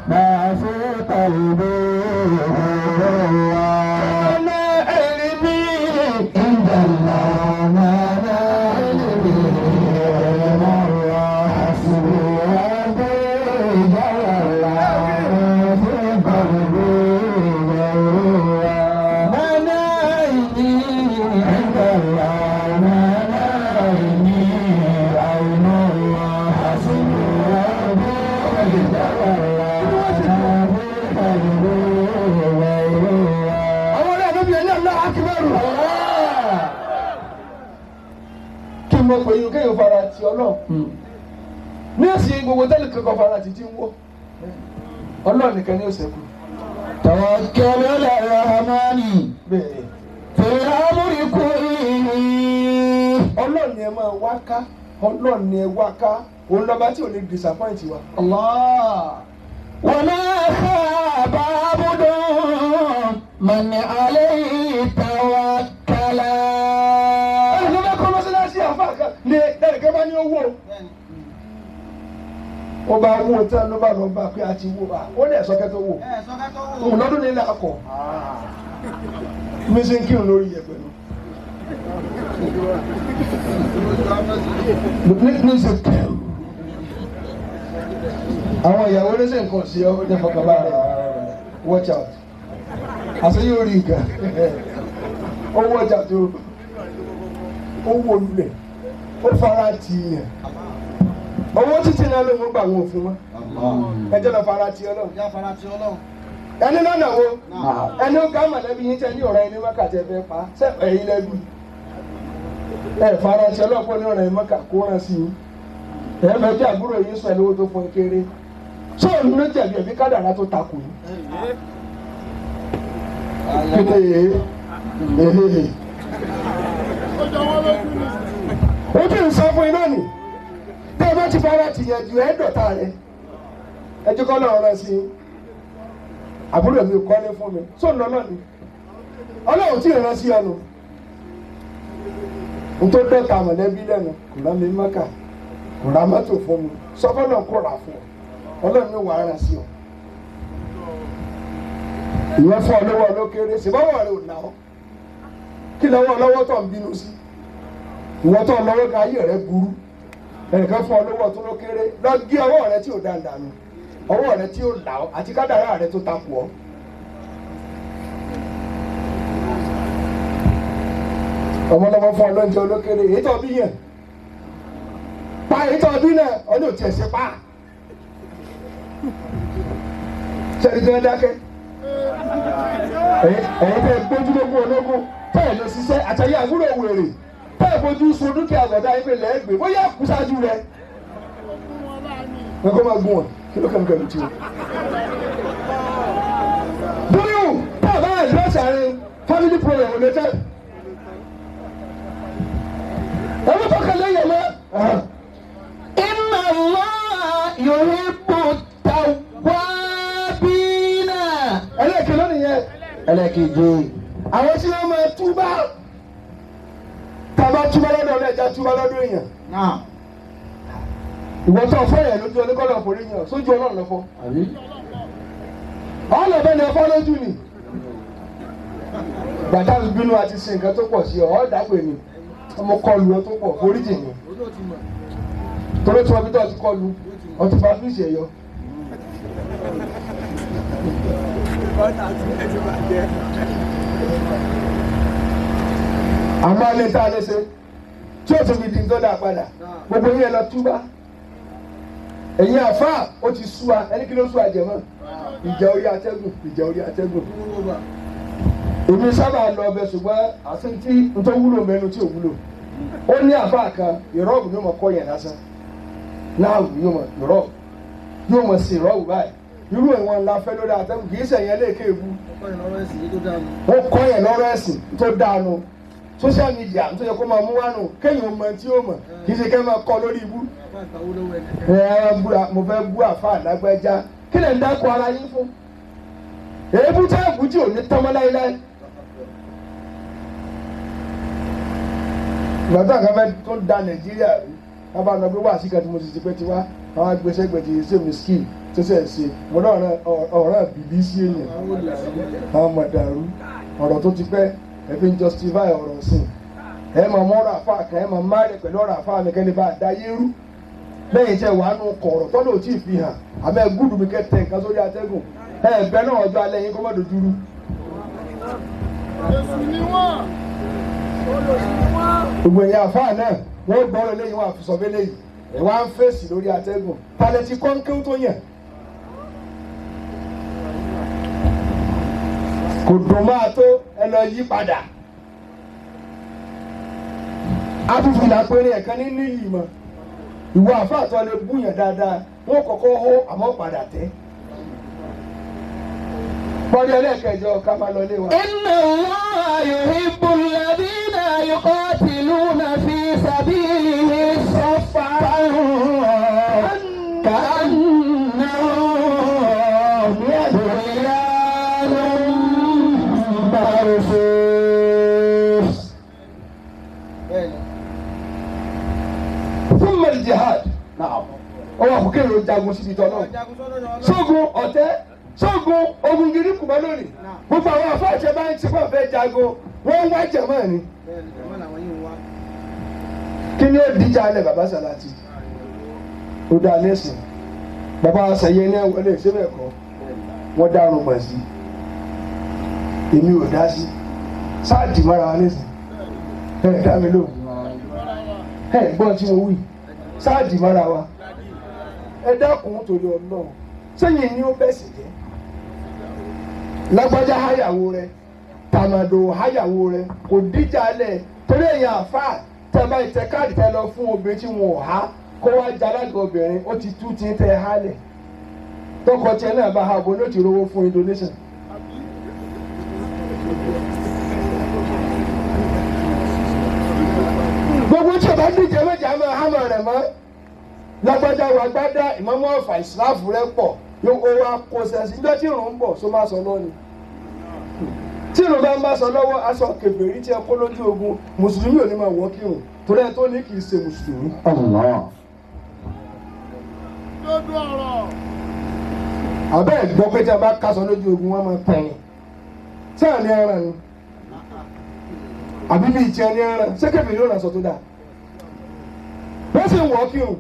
[SPEAKER 2] ما في قلبي.
[SPEAKER 1] أنا علمي
[SPEAKER 2] عند الله ما علمي. حسبي ربي جل الله ما في قلبي. ما علمي عند الله ما علمي. عين الله حسبي ربي جل الله ما في قلبي غير الله.
[SPEAKER 1] Àwọn ọ̀rẹ́ mi bí ẹni Allah akbar. Kí n mọ̀ pé yín kéèyàn fara ti Ọlọ́run. Ní èsì gbogbo tẹ́lẹ̀ kankan fara ti ti ń wó. Ọlọ́run nìkan ni ó ṣẹ́kù.
[SPEAKER 2] توكل على الرحمن
[SPEAKER 1] Bẹ́ẹ̀
[SPEAKER 2] في الأمر كله.
[SPEAKER 1] Ọlọ́run ni ẹ máa wá ká, Ọlọ́run ni ẹ wá ká, òun lọ́ba tí ò ní disappoint wa.
[SPEAKER 2] الله وما خاب عبد من عليه توكل.
[SPEAKER 1] Ẹnì kan bá kọ́ mọ́sálásí àfa kan ní ẹnìkan bá ní owó. Ó bá wó tán ló bá lọ bá pé a ti wó a, ó lẹ̀ sọ́kẹ́ tó wò.
[SPEAKER 3] Ẹ sọ́kẹ́ tó wò.
[SPEAKER 1] Òun lọ́dún nílẹ̀ akọ̀. Mi ṣe ń kírun lórí yẹ̀pẹ̀ nù. Ní ṣe kẹrù. Àwọn ìyàwó ní ṣe nǹkan sí ọ ní fọkànbalẹ̀. Watch out. Àṣẹ yóò rí nǹkan. Ó watch out o. Ó wó lulẹ̀, ó fara tì yàn. Owó títí náà ló ń gbà wọn òfin mọ́. Ẹjọ́ lọ fara tì Ọlọ́run.
[SPEAKER 3] Ìyá fara ti Ọlọ́run.
[SPEAKER 1] Ẹni lọ́nà wo?
[SPEAKER 4] Naam.
[SPEAKER 1] Ẹni ó ká mọ̀lẹ́bí yín tẹ́ ní ọ̀rọ̀ ẹni wákàtí ẹ fẹ́ pa ṣé ẹ̀yin lẹ́bi? Ẹ fara ti ọlọ́pọ̀ ní ọ̀rọ̀ ẹ̀ mọ́kà kó rán sí i. Ẹ fẹ́ kí àbúrò yín sọ ẹ lówó tó fún ẹ kéré. Ṣé òun ló jẹ̀bi ẹ̀bí kádàrá tó takò yín? Ó ti ń sọ fún iná nì. Tẹ́ ẹ bá ti fara tìyàn jù ẹ́ dọ̀tá rẹ̀. Ẹ jẹ́ kọ́ lọ́rọ̀ rán sí i. Àbúrò mi kọ́lé fún mi. Sóun lọ́lọ́ ni. Ọlọ́run tí ì rán sí ọnu. N tó dọ́ta mọ̀lẹ́bí lẹ́nu kò rán mi mọ́kà, kò ra mọ́tò fún mi, sọ́kọ́lọ́ kò rà fún ọ, Ọlọ́run ní wàá rán sí ọ. Ìyẹn fún ọ lọ́wọ́ olókèrè, ṣèbáwọ̀ rẹ ò ná ọ. Kí lọ́wọ́ lọ́wọ́ tó ń bínú sí? Ìwọ tó ń lọ́wọ́ ga ayé rẹ burú. Ẹnìkan fún ọ lọ́wọ́ tó lókèrè, lọ gé ọwọ́ rẹ tí ò dáadáa nù, ọwọ́ rẹ tí ò là ọ àti kádàrá rẹ tó takò ọ. Ọmọlọmọ fún ọ lóúnjẹ olókèrè, èyí tó bí yẹn pa, èyí tó bí náà ọ ní òtí ẹsẹ pa. Sẹ́ni tí wọ́n dákẹ́, ẹ̀yin tẹ́ gbójúlógún ológun tẹ́ ẹ̀ lọ ṣiṣẹ́ àtẹ̀yẹ àbúrò wèrè tẹ́ ẹ̀ fojú sun dúkìá àgọ̀dá yín pé lẹ́ẹ̀gbẹ́ bóyá kú ṣáájú rẹ. Wọ́n kọ́ máa gún wọn kí ló kẹ́mi kẹ́mi tí o. Búrú tá a bá àdírẹ́sì àárín family problem ò lè tẹ́. Ẹ̀rọ tó kẹlẹ́ yẹn mọ́.
[SPEAKER 2] إن الله يحب التوابين.
[SPEAKER 1] Ẹlẹ́ẹ̀kẹ́ lónìí yẹn.
[SPEAKER 4] Ẹlẹ́keje.
[SPEAKER 1] Àwọn tí wọ́n máa túbá, tá a bá túbá lọ́dọ̀ ọlọ́ẹ̀já túbá lọ́dọ̀ èèyàn.
[SPEAKER 3] Náà.
[SPEAKER 1] Ìwọ tó fọ́ yẹn lójú oníkọ́lọ̀ forí yàn sójú Ọlọ́run lọ́fọ́.
[SPEAKER 4] Àbí?
[SPEAKER 1] Ọlọ́bẹ ni ọfọ́ lójú ni. Gbàtà ń bínú àti ṣe nǹkan tó pọ̀ sí ọ, ọ́ dàpè ni. Ọmọ kọlu ọ tó pọ̀, foríjì ni.
[SPEAKER 3] Ojú ò ti mọ̀.
[SPEAKER 1] Torí tí wọ́n fi tó ọtí kọlu, ọtí bá fíìsì ẹ̀yọ. Àmọ́ alẹ́ tá a lè ṣe tí ó tún fi di nǹkan dà padà, gbogbo yẹn lọ túbá. Ẹ̀yin àfáà ó ti sú wa, ẹni kí ló sú àjẹmọ́? Ìjà orí atẹ́gùn, ìjà orí atẹ́gùn. Èmi sábà lọ ọbẹ̀ ṣùgbọ́n àti tí n tó wúlò mẹ́nu tí ò wúlò. Ó ní àfáà kan, ìrọ́ọ̀bù yóò mọ kọ́ yẹn lásán. Náà yóò mọ ìrọ́ọ̀bù, yóò mọ sí ìrọ́ọ̀bù báyìí. Irú ìwọ̀n ńlá fẹ́ lórí atẹ́gùn kì í ṣẹ̀yìn ẹlẹ́ẹ̀kẹ́ ewu.
[SPEAKER 3] Ọkọ ìlọrọ ẹ̀sìn yìí tó dáa nù.
[SPEAKER 1] Ó kọ́ yẹn lọ́rọ̀ ẹ̀sìn tó dáa nu. Social media tó yẹ kó máa mú wá nù, kéèyàn mọ tí ó mọ̀, kì í ṣe kẹ́ máa kọ́ lórí ibú.
[SPEAKER 3] Bàbá ìgbàwó lọ́wọ́ ẹnìkan.
[SPEAKER 1] Ẹ búra, mo fẹ́ bú àfáà lágbájá, kí lè ń dákọ ara yín fún? Èébú tí èébú tí ò ní tán mọ́ láéláé. Ìgbà tó àkànfẹ́ tó ń da Nàìjíríà rú, wọ́n bá lọ pé wá sí kan tí mo ti ti pẹ́ ti wá, àwọn agbésẹ́gbẹ̀ ti ṣe mi skill tó ṣe ṣe, mo náà ọ̀ràn bìbí sí èèyàn, àwọn mọ̀dàrú, ọ̀rọ̀ tó ti pẹ́, ẹ fi ń justify ọ̀rọ̀ sìn. Ẹ máa mú ọ̀rọ̀ àfáà kan, ẹ máa má rẹ̀ pẹ̀lú ọ̀rọ̀ àfáà mi kẹ́ni bá a dá yé rú. Lẹ́yìn tẹ wàá nù kọ̀ọ̀rọ̀ tọ́lọ̀ ò tí ì fi hàn, àmọ́ ẹ gúdù mi kẹ́ tẹ nǹkan sórí atẹ́gùn, ẹ bẹ́ náà ọjọ́ alẹ́ yín kó má dojú rú. Gbogbo ẹ̀yin àfáà náà wọ́n gbọ́rọ̀ lẹ́yìn wọn àfisọ̀fẹ́ lẹ́yìn, ẹ̀ wá ń fèsì lórí atẹ́gùn, talẹ̀ ti kọ́ ń kéwú tó yàn. Kò dùn máa tó ẹ lọ yí padà. Abúfìlà péré ẹ̀kan ní níyì mọ́. Ìwọ àfáà tó lè búyàn dáadáa, wọ́n kọ́kọ́ hó àmọ́ padà tẹ́. Bọ́dí ẹlẹ́ẹ̀kẹjọ ká máa lọ ilé wa.
[SPEAKER 2] إن الله يحب الذين يقاتلون في سبيله صفا كأنهم بنيان مرصوص.
[SPEAKER 3] Bẹ́ẹ̀ni.
[SPEAKER 1] Fún mẹ́rin jihad,
[SPEAKER 4] Naam.
[SPEAKER 1] ọwọ́ àkókò èrò jagun síbi tọ́ náà.
[SPEAKER 3] Jagun sọ́dọ̀ Ọlọ́run.
[SPEAKER 1] Sógun ọ̀tẹ́, sógun ogun gidi kùmọ́ lónìí. Gbogbo àwọn afáàjẹ bá ń ti fún ọ̀fẹ́ jagun, wọ́n ń wá jẹ̀mọ́ ni.
[SPEAKER 3] Bẹ́ẹ̀ni, jàmá làwọn yìí ń wá.
[SPEAKER 1] Kí ni ó díjà alẹ́ bàbá Sàlátì? Ó dá lẹ́sìn. Bàbá Sẹ̀yẹ ní ẹ̀wọ̀lé síbẹ̀ kọ́. Wọ́n dárun mọ̀ sí. Èmi ò dá sí. Sáàdì mọ́ra wa lẹ́sìn. Ẹ dá mi lóhùn. Ẹ gbọ́n tí mo wí sáàdì mọ́ra wa. Ẹ dákun torí Ọlọ́run, sẹ́yìn ni ó bẹ̀ sì jẹ́. Lágbájá háyàwó rẹ, tàmàdò háyàwó rẹ, kò díjà lẹ̀ torí èèyàn àfáà tẹ bá tẹ káàdì tẹ lọ fún obìnrin tí wọn ò há kó wá jalága obìnrin ó ti tú ti ń tẹ hálẹ̀ tọkọ tiẹ̀ náà bá ha bo ní ó ti rówó fún Indonesia. Gbogbo tí o bá díje méjì á máa hámà rẹ̀ mọ́. Lágbájá wa gbádá ìmọ̀mọ́ ọ̀fà ìsìláàfù rẹ̀ pọ̀ yóò ó wá kó sẹ́sì níjọ́ tí ìrùn ń bọ̀ só má sọ lọ́ni. Tí ìrùn bá ń bá sọ lọ́wọ́, aṣọ kèfèrí tí ẹ kó lójú ogun, mùsùlùmí ò ní máa wọ́ kírun torí ẹ tó ní kì í ṣe mùsùlùmí.
[SPEAKER 4] Allah.
[SPEAKER 1] Àbẹ́ ẹ̀ gbọ́ pé tí a bá kásọ lójú ogun wọn máa pẹ̀yìn tí à ní ẹran ni àbí bíi tiẹ̀ ní ẹran ṣé kèfèrí ò ràn sọ tó dáa wọ́n sì ń wọ́ kírun.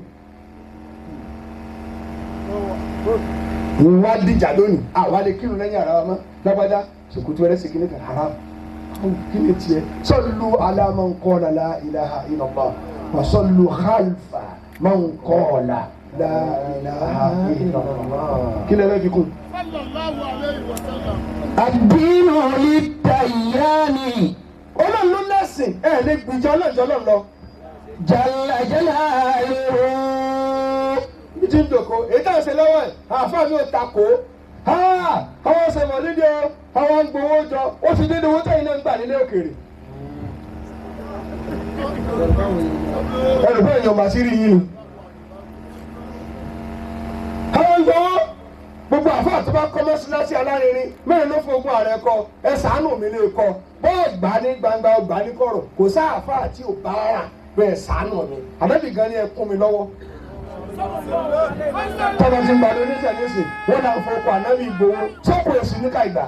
[SPEAKER 1] Ìwà dìjà lónìí, àwa lè kírun lẹ́yìn ara wa mọ́. Lágbájá ṣòkòtò rẹ̀ sì kíní kan haram kí ni tiẹ̀ sallu ala man qala la ilaha illallah wa sallu khalfa man qala la ilaha illallah. Kí lè fẹ́ fi kún?
[SPEAKER 2] الدين للديان.
[SPEAKER 1] Ọlọ́run ló lẹ́sìn, ẹ̀ lè gbìjọ ọlọ́jọ́ lọ́n lọ.
[SPEAKER 2] جل جلاله.
[SPEAKER 1] Bí ti ń dòkó èyí tá à ń ṣe lọ́wọ́ ẹ̀, àáfàá mi ò takò ó. Àwọn ṣe mọ̀ nídìí o, àwọn ń gbowó jọ, ó ti dédé owó tẹ̀yìn náà ń gbà nílé òkèèrè. Ẹrù bẹ́ẹ̀ yàn máa sí rí yín ni. Àwọn ń gbowó, gbogbo àfáà tó bá kọ́ mọ́síláṣí alárinrin mẹ́rin ló fún ogún ààrẹ kọ, ẹ ṣàánú mi lè kọ bọ́ọ̀ gbà ní gbangba ọgbà ní kọ̀rọ̀, kò sáàfáà tí ò bá rà bẹ́ẹ̀ ṣàánú mi àbẹ́bí gan ni ẹ kún mi lọ́wọ́. Tọ́lá ti ń gbàdúrà oníṣẹ́ níṣẹ́ wọ́n náà fọkọ̀ ànábì ìgbowó sọ́kù èsì ní ká ìgbà.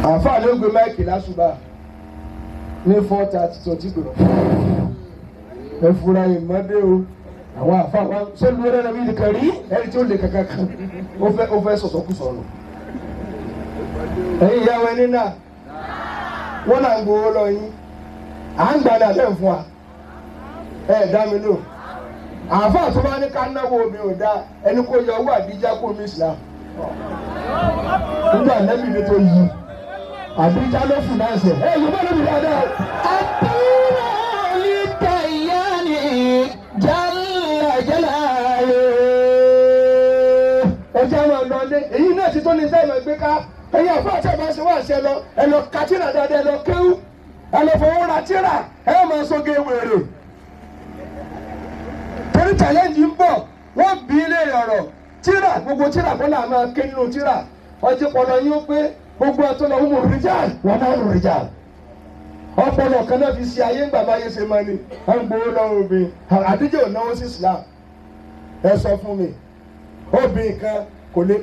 [SPEAKER 1] Àfáà ló gbé máìkì lásùbà ní 4:30 tó ti gbèrò. Ẹ fura ìmọ̀dé o, àwọn àfáà wọn ṣé lu ẹrẹ mi nìkan rí ẹni tí ó lè kankan kan ó fẹ́ sọ̀sọ́kù sọ̀rọ̀. Ẹ̀yin ìyàwó ẹni náà wọ́n náà ń gbowó lọ yín, à ń gbà ní abẹ́ fún wa, ẹ dá mi lò. Àáfàá tó bá ní ká náwó omi ò dáa, ẹni kó yọ owó àdíjà kó mi Islam nígbà nẹ́bí mi tó yí àdíjà ló fún náà sẹ ẹ yóò bá lóbi dáadáa.
[SPEAKER 2] الدين للديان جل جلاله.
[SPEAKER 1] Ẹ jẹ́ àwọn ọ̀nà ọ̀lẹ́ èyí náà ti tó ní sẹ́yìn máa gbé ká. Ẹ̀yin àfáà tí a bá ṣe wá ṣe lọ, ẹ lọ ka tírà dáadáa, ẹ lọ kéwú, ẹ lọ fowó ra tírà, ẹ máa sóge wèrè. Torí challenge ń bọ̀, wọ́n bí ilé ọ̀rọ̀ tírà, gbogbo tírà kọ́ là máa ké nínú tírà ọjọ́ pọlọ yín ó pé gbogbo ẹ̀tọ́ lọ wúwo rìjà wọn náà rò rìjà ọpọlọ kan náà fi ṣe ayé ńgbà báyé ṣe máa ní à ń gbowó lọ́wọ́ obìnrin àdíjẹ́ ò náwó sí Islam. Ẹ sọ fún mi, obìnrin kan kò lè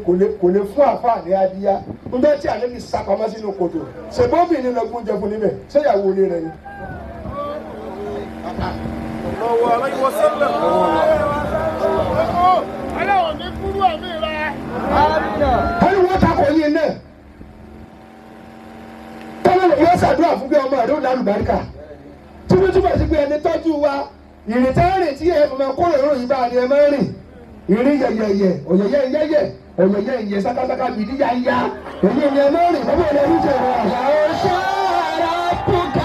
[SPEAKER 1] fún àfáà ní adíyá ńgbẹ́ tí àná mi sápamọ́ sínú kòtò, ṣèbóbìnrin lọ gbóúnjẹ fún níbẹ̀, ṣéyàwó ilé rẹ ni.
[SPEAKER 5] Sallallahu alayhi wa sallam. Ọlọ́run ní kúrú ẹ̀mí rẹ̀.
[SPEAKER 1] Ẹni wọ́n takò yín náà tọ́lá yóò ṣàdúrà fún bí ọmọ rẹ̀ ó lálùbáríkà túbútúbọ̀ sí pé ẹni tọ́jú wa ìrìn tá rìn tí ẹ máa kórè ìròyìn bá ni ẹ máa rìn ìrìn yẹ̀yẹ̀yẹ̀ ọ̀yẹ̀yẹ̀ yẹ̀yẹ̀ ọ̀yẹ̀yẹ̀ yẹ̀ sákásáká bìdí yáyá èyí ni ẹ máa rìn bọ́bá ẹ̀ lẹ́rú jẹ̀ wá.
[SPEAKER 2] لو شاء ربك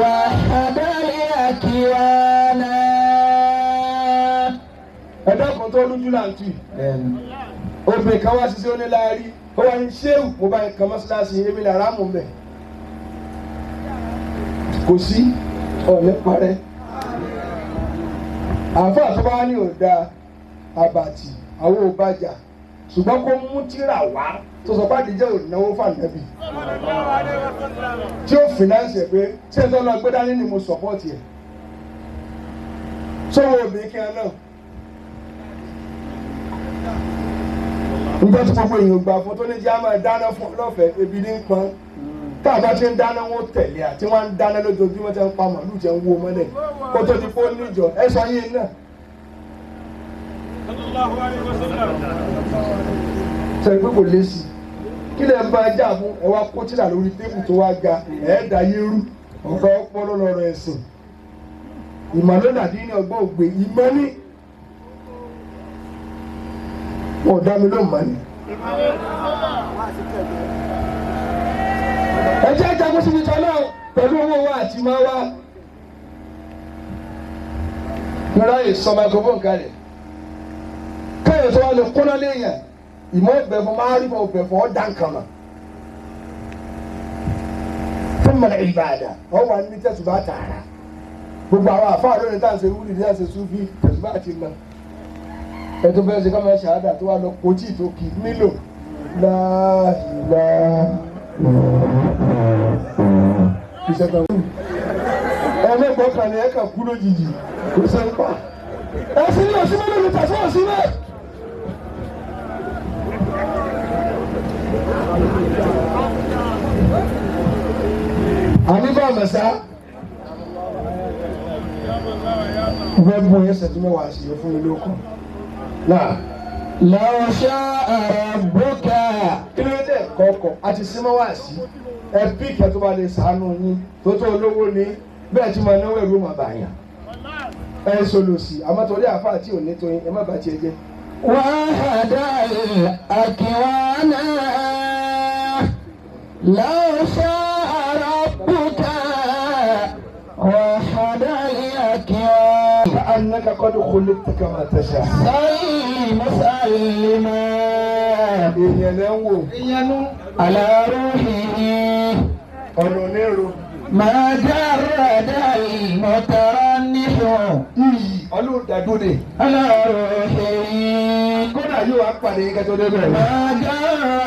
[SPEAKER 2] وحد الأكوان.
[SPEAKER 1] Ẹ dákun, tó lójú là ń tù yìí. Obìnrin kan wá ṣiṣẹ́ oníláárí, ó wá ní ṣéwù mo bá kan mọ́ṣáláṣí èmi là rámù mẹ́ kò sí ọ̀lẹ́ parẹ́. Àáfàá tó bá ní òda àbàtì àwọn ò bàjà, ṣùgbọ́n kó mú tírà wá tó sọ pé àdìjẹ́ ò náwó fànẹ́bì tí ó finance ẹ̀ pé ṣé ẹ tó lọ gbé dání ni mo support ẹ̀ sọ́wọ́ obìnrin kí ẹ náà. Nígbà tí gbogbo èèyàn gbà fún tó ní jẹ́ àmọ́ dáná fún ọlọ́fẹ̀ẹ́, ebi ní pọn tá a bá ti ń dáná wọn tẹ̀lé à tí wọ́n ń dáná lójoojúmọ́, tí wọ́n ń pa màálù tí wọ́n ń wó mọ́lẹ̀ kó tó di fóònù níjọ ẹ sọ yín náà.
[SPEAKER 5] Sallallahu alayhi wa sallam.
[SPEAKER 1] Sọ pé kò lé sí i. Kí lè ń bá a jà fún? Ẹ wá kó tíra lórí tébù tó wá ga, ẹ dà yé rú. Ọ̀rọ̀ ọpọlọ lọ̀rọ̀ ẹ̀sìn. Ìmọ̀ ló dàbí ní ọgbọ́n ògbé ìmọ̀ ní. Wọn ò dá mi lóhùn mọ́ ni. Ẹ jẹ́ jagun síbi tán náà pẹ̀lú owó wa àti máa wá. Lọ́la yìí sọ microphone kalẹ̀. Káyọ̀ tó wá lè kúnná léèyàn. Ìmọ̀ ọ̀bẹ fún máa rí ọ̀bẹ fún ọ̀dà nǹkan mọ̀. Fún mọ̀lẹ́ ìbàdàn, wọ́n wà ní tẹ̀sùbá tààrà. Gbogbo àwọn àfáà lónìí tá à ń ṣe wúlì ní à ń ṣe súfì tẹ̀sùbá ti lọ. Ẹ tó fẹ́ ṣe ká máa ṣàádà tó wà lọ kòtì tó kì í nílò. Láìláà ìṣẹ̀tàn ẹlẹ́gbọ́n kan ní ẹ̀ka kú lójijì kò ṣe ń pa. Ẹ̀sìn ní òsínbẹ́ lórí tàṣí òsínbẹ́. Àní bá àmàṣá. Mo fẹ́ bú yẹn ṣẹ́jú mẹ́wàá sí i fún mi lóko. Náà.
[SPEAKER 2] لو شاء ربك
[SPEAKER 1] Kí ló dé kọ̀ọ̀kọ̀ àti símọ́ wá sí ẹ bí ìkẹ́ tó bá lè sàánú yín tó tó olówó ni bẹ́ẹ̀ tí mo náwó ẹ̀rú mà bàyàn ẹ sọlọ́sì àmọ́ torí àáfàá tí ò ní tó yín ẹ má bàa tiẹ̀ jẹ́.
[SPEAKER 2] وهدى الأكوان لو شاء ربك وهدى الأكوان
[SPEAKER 1] كأنك قد خلقت كما تشاء.
[SPEAKER 2] سلم سلما
[SPEAKER 1] Èèyàn lẹ́ ń wò
[SPEAKER 3] Ìyẹnu.
[SPEAKER 2] على روحه
[SPEAKER 1] ọ̀nà onírò
[SPEAKER 2] ما جرد المترنح
[SPEAKER 1] iyì ọlọ́dàdúdè
[SPEAKER 2] على روحه
[SPEAKER 1] kódà yóò wá pàdé yín kẹ́tọ́ débẹ̀.
[SPEAKER 2] ما جرد